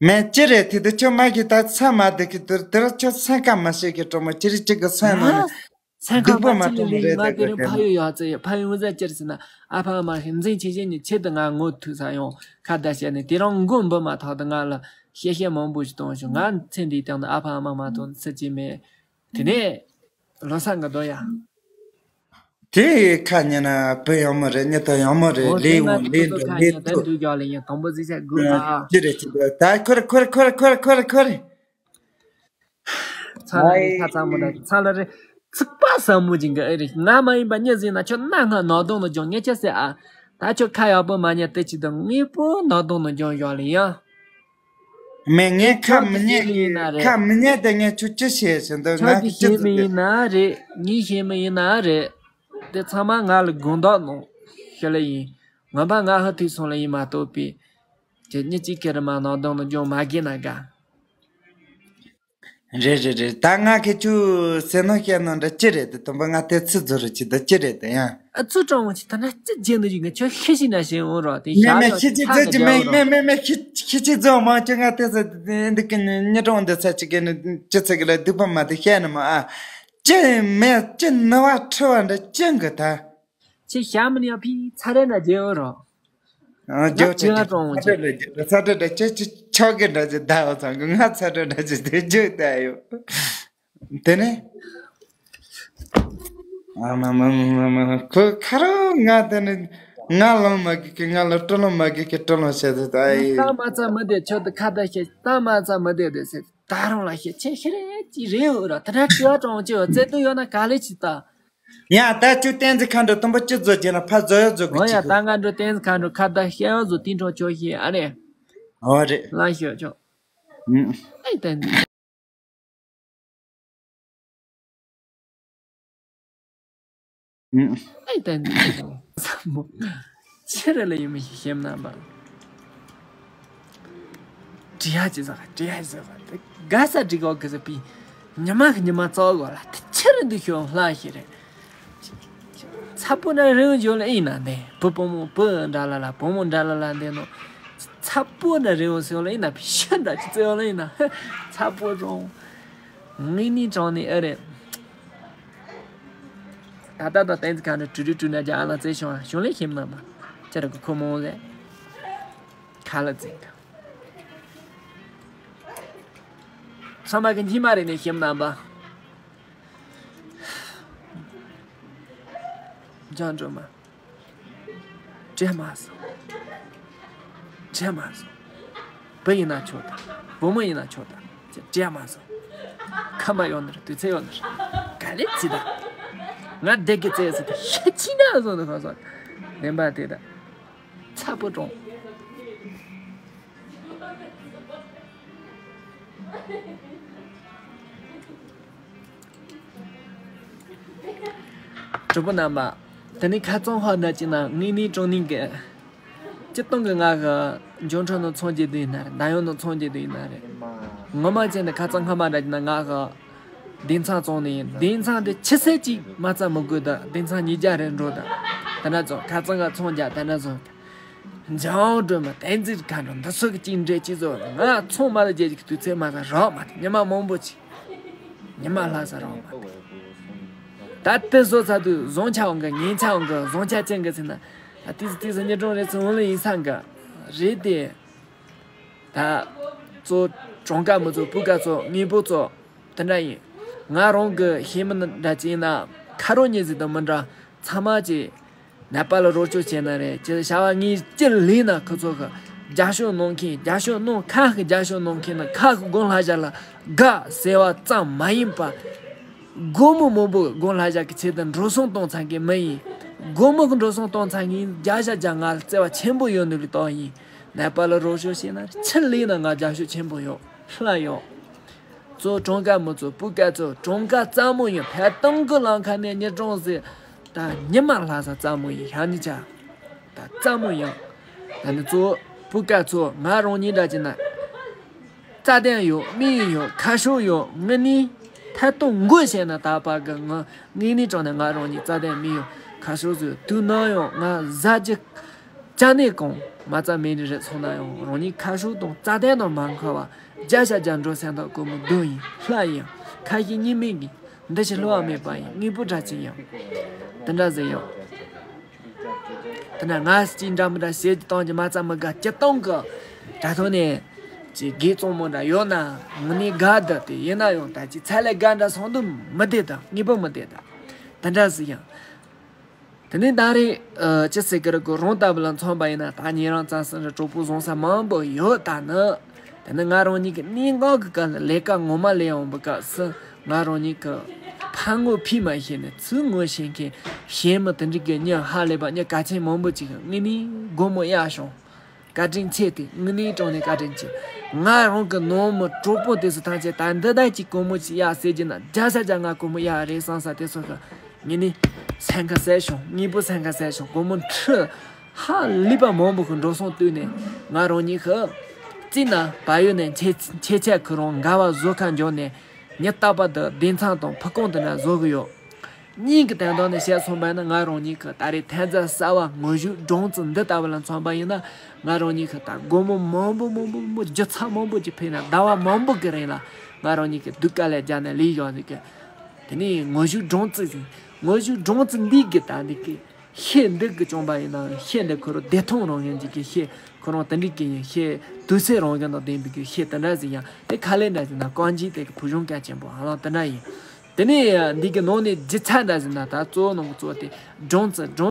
མེད་ཅི་རེད་དེ་དུ་ཁྱོད་མ་གི་ད་ཚ་མ་དེ་གི་དུར་དེར་ཁྱོད་སེམས་ཁ་མ་ཤེས་གི་གྲོགས་མོ་ཅི་རེད་ཅི་གི་སེམས་ནང་ནས་སེམས་ཁ་སྡུག་པོ་མ་མ་ཅི་ལི་ལི་ང་དེ་རིང་ཕ་ཡུལ་ཡག་ཙེ་ཕ་ཡུལ་ཟ་ཅི་རེད་ཟེར་ན་ཨ་ཕ་ཨ་མ་ཤི་འཛིན་ཆེ་ཆེ་ནི་ཆེད་དུ་ང་ངོ་ཐུག་ས་ཡོང་ཁ་བརྡ་བྱས་ནས་དེ་རིང་མགོ་འབུ་མ་ཐག་ཏུ་ང་ལ་བཤད་བཤད་མང་པོ་ཞིག་གཏོང་བྱུང་། ང་ཚེ་འདིའི་སྟེང་དུ་ཨ་ཕ་ཨ་མ་མ་གཏོགས་སུ་གཅིག་མེད། དེ་ནས་ལོ་སར་གི་རྡོ་ཡ། དེ་ཁ་ཉན་ན་བུ་ཡག་མོ་རེད། མྱི་ད་ཡག་མོ་རེད། འོ་ལས་དེ་ང་འོང་ལས་ཁོ་ཚོ་འགྲོ་ཁ་ལས་ཉན་ད་ཐུག་འདུག་རྒྱག་ལས་ཉན་དང་པོ་གཟིགས་ས་དགོས་ཨ། ཅི་རེད་ཅི་རེད་ད་ཁོ་རེ་ཁོ་རེ་ཁོ་རེ་ཁོ་རེ་ཁོ་རེ། ཚ་ལ་རེ་ཁ་ཚ་མོ་ད་ཚ་ལ་རེ་ཚིག་པ་ཟབ་མོ་ཅིག་གི་ཨེ་རེད། ང་མ་ཡིན་པ་མྱི་ཟིན་ན་ཁྱོད་གནའ་སྔ་ནག་དོང་ནང་སྦྱོང་ངས་ཁྱེད་ཟེར་ཨ། ད་ཁྱོད་ཁ་ཡག་པོ་མ་ཉན་དེ་ཅི་དང་དངོས་པོ་ནག་དོང་ནང་སྦྱོང་ཡོད་ལ་ཡ། མེད་ངས་ཁ་མི་ཉན་ཁྱོད་ཀྱི་ཤེས་མི་ཡིན་ན་རེད། ཁ་མི་ཉན་དེ་ངས་ཁྱོད་ཅི་བཤད་ཟིན་འདུག་ཁྱོད་ཀྱི་ཤེས་མི་ཡིན་ན་རེད། ངའི་ཤེས་མི་ཡིན་ན་རེད། དེ་ཚང་མ་ང་ལ་དགོངས་དག་གནང་ཤེས་ལ་ཡིན། ངོ་མ་ང་ཧ་ཐུག་སོང་ལ་ཡིན་མ་གཏོགས་པའི། ཁྱེད་གཉིས་གཅིག་ཁེ་རེ་མ་ནག་དོང་ནང་སྦྱོང་མ་དགོས་ན་དགའ། རེད་རེད་རེད། ད་ང་ཁེ་ཆུ་ཟེར་ནོ་བཤད་ནོ་འདྲ་ཅི་རེད་དེ་དུམ་པ་ང་དེ་ཚི་རྫོ་རུ་ཅི་ད་ཅི་རེད་དེ་ཡང་། ཨ་ཚུ་ཀྲང་བོ་ཅི་ད་ན་ཅི་བྱེད་འདུག་ཅི་ང་ཁྱོད་ཤི་ཤི་ན་ཞེན་འོང་རོགས་དེ་མེད་ཤ་མེད་ཤི་ཅི་རྫོ་ཅི་མེད་མེད་མེད་མེད་ཤི་ཤི་ཅི་རྫོ་མ་ཅི་ང་དེ་ཚ་འདི་གི་ཉི་གྲོང་འདི་ཚ་ཅི་གི་ནི་ཅི་ཚ་གི་ལ་སྡུག་པ་མ་དེ་བཤད་ནི་མ་ཨ། ཅི་མེད་ཅི་ནི་བ་ཁྲི་བ་འདྲ་ཅི་གི་ད། ཁྱེད་ཞྭ་མི་ནི་ཡང་ཕི་ཚ་རེ་ན་རྗེ་འོ་རོ། ང་ཇོ་ཆེ་ཆེ་ཚ་དྲོང་ཚ་དྲོ་འདྲ་ཅི་ཚ་དྲོ་འདྲ་ཅི་ཅི་ཆོག་གི་འདྲ་ཅི་ད་འོ་ཚང་གི་ང་ཚ་དྲོ་འདྲ་ཅི་དེ་ཇོ་ད་ཡོ། དེ་ནས་ཨ་མ་མ་མ་མ་མ་ཁོ་ཁ་རོ་ང་དེ་ནི་ང་ལོང་མ་གི་གི་ང་ལ་སྤྲོ་ལོང་མ་གི་གི་སྤྲོ་ལོང་བྱེད་དུ་ད་ཡི། ད་མ་ཚ་མི་བདེ་ཆོག་ཏུ་ཁ་ད་ཤེས་ད་མ་ཚ་མི་བདེ་བདེ་ཟེར་ད་རུང་ལ་ཤེས་ཆེ་ཤི་རེ་ཅི་རེ་འོ་ར་ད་ད་ཁྱོད་དྲོང་ཅི་འོ་ཙེ་ཏུ་ཡོད་ན་ག་ལེ་ཅི་ད། ཡ་ད་ཅུ་བསྟན་འཛིན་མཁའ་འགྲོ་དུམ་པ་ཅི་བཟོ་བྱས་ན་ཕ་བཟོ་ཡ་བཟོ་གི་ཨོ་ཡ་ཅིག་ད་མཁའ་འགྲོ་བསྟན་འཛིན་མཁའ་འགྲོ་ཁ་བརྡ་བཤད་ཡ་བཟོ་དེ་འཕྲོ་ཆོག་ཤེས་ཨ་རེ། ཨོ་རེད། ལ་ཤོད་ཆོག་ཨུ། ཨེ་བསྟན་འཛིན། ཨུ། ཨེ་བསྟན་འཛིན། ས་མོ། ཕྱི་ར་ལ་ཡོད་མི་ཤེས་ཤེམ་ན་པ། བྲིས་ཡ་ཅི་ཟ་བྲིས་ཡ་ཅི་ཟ་དེ་དགའ་ས་འགྲིག་གོ་གི་ཟ་པི། ཉི་མ་གི་ཉི་མ་ཙོག་གོ་ལ་དེ་ཕྱི་ར་འདི་ཤོད་ལྷ་ཞིག་རེད། ཚ་པོ་ན་རེའུ་འཇོ་ལ་ཨིན་ན་འདི་བུ་བུ་མོ་བུ་འདྲ་ལ་ལ་བུ་མོ་འདྲ་ལ་ལ་འདི་ནོ། ཚ་པོ་ན་རེའུ་སོ་ལ་ཨིན་ན་ཕི་ཤ་འདྲ་ཅི་ཙེ་ལ་ཨིན་ན་ཚ་པོ་རོང་། ངའི་ནི་གྲོང་ནི་ཨེ་རེད། ད་ལྟ་ད་བསྟན་འཛིན་མཁའ་འགྲོ་གྲུ་གྲུ་གྲུ་ན་རྒྱ་ཨ་ལ་རྩེ་བྱུང་བ་བྱུང་ལེ་ཤེམ་ན་མ་ཅི་ར་གི་ཁོ་མོ་ཟེ། ཁ་ལ་འཛིན་གི། ཚང་མ་གི་སྙིང་མ་རེ་ནས་ཞིམ་རྣམ་པ། འཇང་སྒྲོལ་མ། བྲེལ་མ་སོང་། བྲེལ་མ་སོང་། བུ་ཡིན་ན་ཆོག་ད། བུ་མོ་ཡིན་ན་ཆོག་ད། བྲེལ་མ་སོང་། ཁ་མ་ཡོང་ནི་རེད། དུས་ཚོད་ཡོང་ནི་རེད། ག་ལེ་ཅི་ད། ང་བདེ་གི་ཙེ་ཟེར་ཏེ་ཤ་ཅི་ན་སོང་ནི་ཁོ་སོང་། བདེན་པ་དེ་ད། ཚ་པོ་གྲོང་། གྲོགས་པོ་རྣམ་པ། དེ་ནི་ཁ་རྩང་ཧོ་ན་ཅི་ན་ངེས་ནི་གྲོང་ནི་གི། སྤྱི་སྟོང་གི་ང་གི་འཇོན་ཁྲོ་ནི་ཚོང་རྒྱུ་དུ་ཡིན་ན་རེད། ད་ཡོང་ནི་ཚོང་རྒྱུ་དུ་ཡིན་ན་རེད། ངོ་མ་བྱས་ནས་ཁ་རྩང་ཧ་མ་འདྲ་ཅི་ན་ང་གི། སྡེ་ཚན་བཙོང་ནི་ཡིན། སྡེ་ཚན་དེ་ཆི་སེ་ཅིག་མ་རྩ་མི་དགོས་ད། སྡེ་ཚན་ཉིས་བརྒྱ་རེ་འགྲོ་ད། དེ་འདྲ་བཙོང་། ཁ་རྩང་ག་ཚོང་རྒྱག་དེ་འདྲ་བཙོང་། འཇང་སྒྲོལ་མ་བསྟན་འཛིན་མཁའ་འགྲོ་འདི་ཚོ་གི་གཅིག་འདྲེ་གཅིག་བཟོ། ང་ཚོང་མ་ལ་རྒྱལ་གྱི་དུས་ཚོད་མ་ཟ་རོགས་མ་ཐེ། ཉི་མ་མང་པོ་ཅིག་ཉི་མ་ལྷ་ས་རོགས་མ་ཐེ། ད་དེ་བཟོ་ཚ་དུས་བཟང་ཆ་འོང་གི། ཉེས་ཆ་འོང་གི། བཟང་ཆ་ཅན་གི་ཟེར་ན། ད་ཏིས་ཏིས་ཉི་གྲོང་རེ་ཚོ་འོང་ལ་ཡིན་སང་གི་རེད་དེ། ད་ཚོ་གྲོང་ཀ་མི་ཚོ་སྤུ་ཀ་ཚོ་ངེས་པོ་ཚོ་དེ་འདྲ་ཡིན། ང་རང་གི་ཤེས་མི་འདྲ་ཅིག་ཡིན་ན་ཁ་རོག་ཉེས་ཟིག་དང་མི་འདྲ། ཚང་མ་ཅིག་ནད་པ་ལ་རོགས་སྐྱོར་བྱས་ན་རེད། ཅི་བྱ་བ་ངས་ཅི་ལས་ན་ཁོ་ཚོ་གི་རྒྱབ་སྐྱོར་གནང་མཁན། རྒྱབ་སྐྱོར་གནང་། ཁ་ཤས་རྒྱབ་སྐྱོར་གནང་མཁན་ནི་ཁ་ཤས་དགུན་ལྷ་ཞག་ལ་དགའ་ཟེར་བ་ཙམ་མ་ཡིན་པ། སྒོར་མོ་མང་པོ་དགུན་ལྷ་ཞག་གི་ཆེད་དུ་འགྲོ་སོང་གཏོང་ཚར་མཁན་མི་ཡིན། སྒོར་མོ་གི་འགྲོ་སོང་གཏོང་ཚར་མཁན་བརྒྱ་ཆ་བརྒྱ་ང་ལ་བརྩེ་བ་ཆེན་པོ་ཡོད་ནི་ལས་ཏོག་ཡིན། ནད་པ་ལ་རོགས་སྐྱོར་བྱས་ན་ཅི་ལས་ན་ང་རྒྱབ་སྐྱོར་ཆེན་པོ་ཡོད། ལྷ་ཡོད། ཚོ་གྲོང་ཀ་མི་ཚོ་སྤུ་ཀ་ཚོ་གྲོང་ཀ་ཙམ་མོ་ཡིན། ཕ་སྟོང་གི་ལམ་ཁ་ནས་ཉི་གྲོང་ཟེར། ད་ཉི་མ་ལྷ་ས་ཙམ་མོ་ཡིན། ཧ་ནི་ཆ། ད་ཙམ་མོ་ཡིན། ད་ནི་ཚོ་སྤུ་ཀ་ཚོ་ང་རང་ཉིད་འདྲ་ཅི་ན། རྩ་དོན་ཡོད། དམིགས་ཡུལ་ཡོད། ཁ་ཕྱོགས་ཡོད། དངོས་གནས་ཐད་གཏོང་དགོས་བྱས་ན་ད་བར་གི་ང་དངོས་གནས་དྲང་ནས་ང་རང་ཉིད་རྩ་དོན་དམིགས་ཡུལ་ཁ་ཕྱོགས་ཚོས་དུས་ནམ་ཡང་ང་ཟ་རྒྱུ། ཅང་ནས་གང་མ་རྩ་མེད་ནི་རེད། སོང་ན་ཡང་རང་ཉིད་ཁ་ཕྱོགས་དང་རྩ་དོན་དང་མ་འཁར་བ་བརྒྱ་ཆ་བརྒྱ་འགྲོ་སེམས་ཐག་སྒོར་མོ་བདུན་ཡིན། ལྷ་ཡིན། ཁ་ཞེ་གཉིས་མེད་ཀྱི་འདི་ཞིག་བསླུ་བ་མེད་པ་ཡིན། དངོས་པོ་འདྲ་ཅིག་ཡིན། དེ་འདྲ་ཟེར་ཡོད། དེ་འདྲ་ང་ཅི་འདྲ་མི་འདྲ་བྱེད་ཀྱི་གཏོང་གི་མ་རྩ་མི་དགའ་སྤྱི་སྟོང་གི་དྲ་ཐོག་ནས་ཅི་དགེ་གཙང་མོ་འདྲ་ཡོད་ན་དངོས་གནས་དགའ་འདི་དེ་ཡིན་ན་ཡང་ད་ཅི་ཚ་ལས་དགའ་འདྲ་སོང་དུ་མི་བདེ་ད། དངོས་པོ་མི་བདེ་ད། དེ་འདྲ་ཟེར་ཡང་། དེ་ནས་ད་རེས་ཨ་ཅི་ཟེར་གི་རེད་གོ། རང་ལྟ་བུ་ལ་མཚོན་པ་ཡིན་ན་ད་ཉེ་རང་ཙམ་ཟིན་རེ་གྲོགས་པོ་བཟང་ས་མང་པོ་ཡོད། ད་ནི་དེ་ནི་ང་རང་ཉིད་ཀྱི་གནས་འགག་གི་སྐབས་ལ་ལས་ཀ་ངོ་མ་ལས་འོང་བའི་སྐབས་སུ་ང་རང་ཉིད་ཀྱི་ཕར་ངོ་ཕུད་མ་ཤེས་ནས་ཚུར་ངོ་ཤེས་མཁན་གཞན་མི་དེ་འདྲ་གི་མྱི་ཧ་ལས་པ་མྱི་གལ་ཆེན་མང་པོ་ཅིག་གི་དངོས་གནས་སྒོར་མོ་གཡར་བྱུང་། བཀའ་དྲིན་ཆེ་སྟེ། དངོས་གནས་དྲང་ནས་བཀའ་དྲིན་ཆེ། ང་རང་གི་ནང་མི་གྲོགས་པོ་དེ་ཚོ་ཐམས་ཅད་ད་འདི་ལྟར་གྱི་སྒོར་མོ་ཅིག་གཡར་ཟེར་གྱི་ན་བརྒྱ་ཆ་བརྒྱ་ང་སྒོར་མོ་གཡར་རེད་བསམ་ས་དེ་ཚོ་གི་ངས་ནི་སེམས་ཁ་གསལ་བྱུང་། དངོས་པོ་སེམས་ཁ་གསལ་བྱུང་། སྒོར་མོ་ཁྲི་ཧ་ལས་པ་མང་པོ་གི་འགྲོ་སོང་བཏོན་ནས་ང་རང་ཉིད་གི་རྩིས་ན་བལ་ཡུལ་ནས་ཁྱེད་ཁྱེད་ཆ་ཁུ་རང་འགལ་བ་བཟོ་ཁ་འཇོག་ནས་ཉི་རྟག་པར་དུ་སྡེ་ཚན་དང་ཕུ་ཁུང་དེ་འདྲ་བཟོ་གི་ཡོད། གཉིས་ཀྱི་དོན་དག་ནས་བཤད་སོང་པ་ཡིན་ན་ང་རང་ཉིད་ཀྱི་ད་རེས་ཐན་རྫ་གསར་བ་དངོས་གཞི་སྦྲང་རྩི་འདི་ལྟ་བུ་ལ་མཚོན་པ་ཡིན་ན་ང་རང་ཉིད་ཀྱི་ད་སྒོར་མོ་མང་པོ་མང་པོ་མང་པོ་རྒྱུ་ཚ་མང་པོ་ཅིག་ཕུལ་ན་ཟླ་བ་མང་པོ་གི་རིང་ལ་ང་རང་ཉིད་ཀྱི་སྡུག་དཀའ་ལས་རྒྱག་ནས་ལས་ཡོང་ཟིག་གི། དེ་ནས་དངོས་གཞི་སྦྲང་རྩི་ཟིན། དངོས་གཞི་སྦྲང་རྩི་འདི་གི་ད་འདི་གི་ཤེལ་འདི་གི་བྱུང་པ་ཡིན་ན་ཤེལ་འདི་ཁོ་རང་བདེ་ཐང་རང་བཞིན་ཅིག་གི་ཤེལ་ཁོ་རང་དེ་འདྲ་གི་ཡིན། ཤེལ་དུས་ཚོད་རང་བཞིན་དང་ལྡན་པའི་གི་ཤེལ་དེ་འདྲ་ཟིན་ཡང་དེ་ཁ་ལས་འདྲ་ཟིན་ན་གང་ཅི་དེ་གི་ཕུ་གཞུང་གལ་ཆེན་པོ་ཧ་ལམ་དེ་འདྲ་ཡིན། དེ་ནས་འདི་གི་ནང་ནས་ལྗིད་ཚད་འདྲ་ཟིན་ན་ད་གཙོ་བོ་ནང་གི་གཙོ་བོ་དེ་སྦྲང་རྩི་སྦྲང་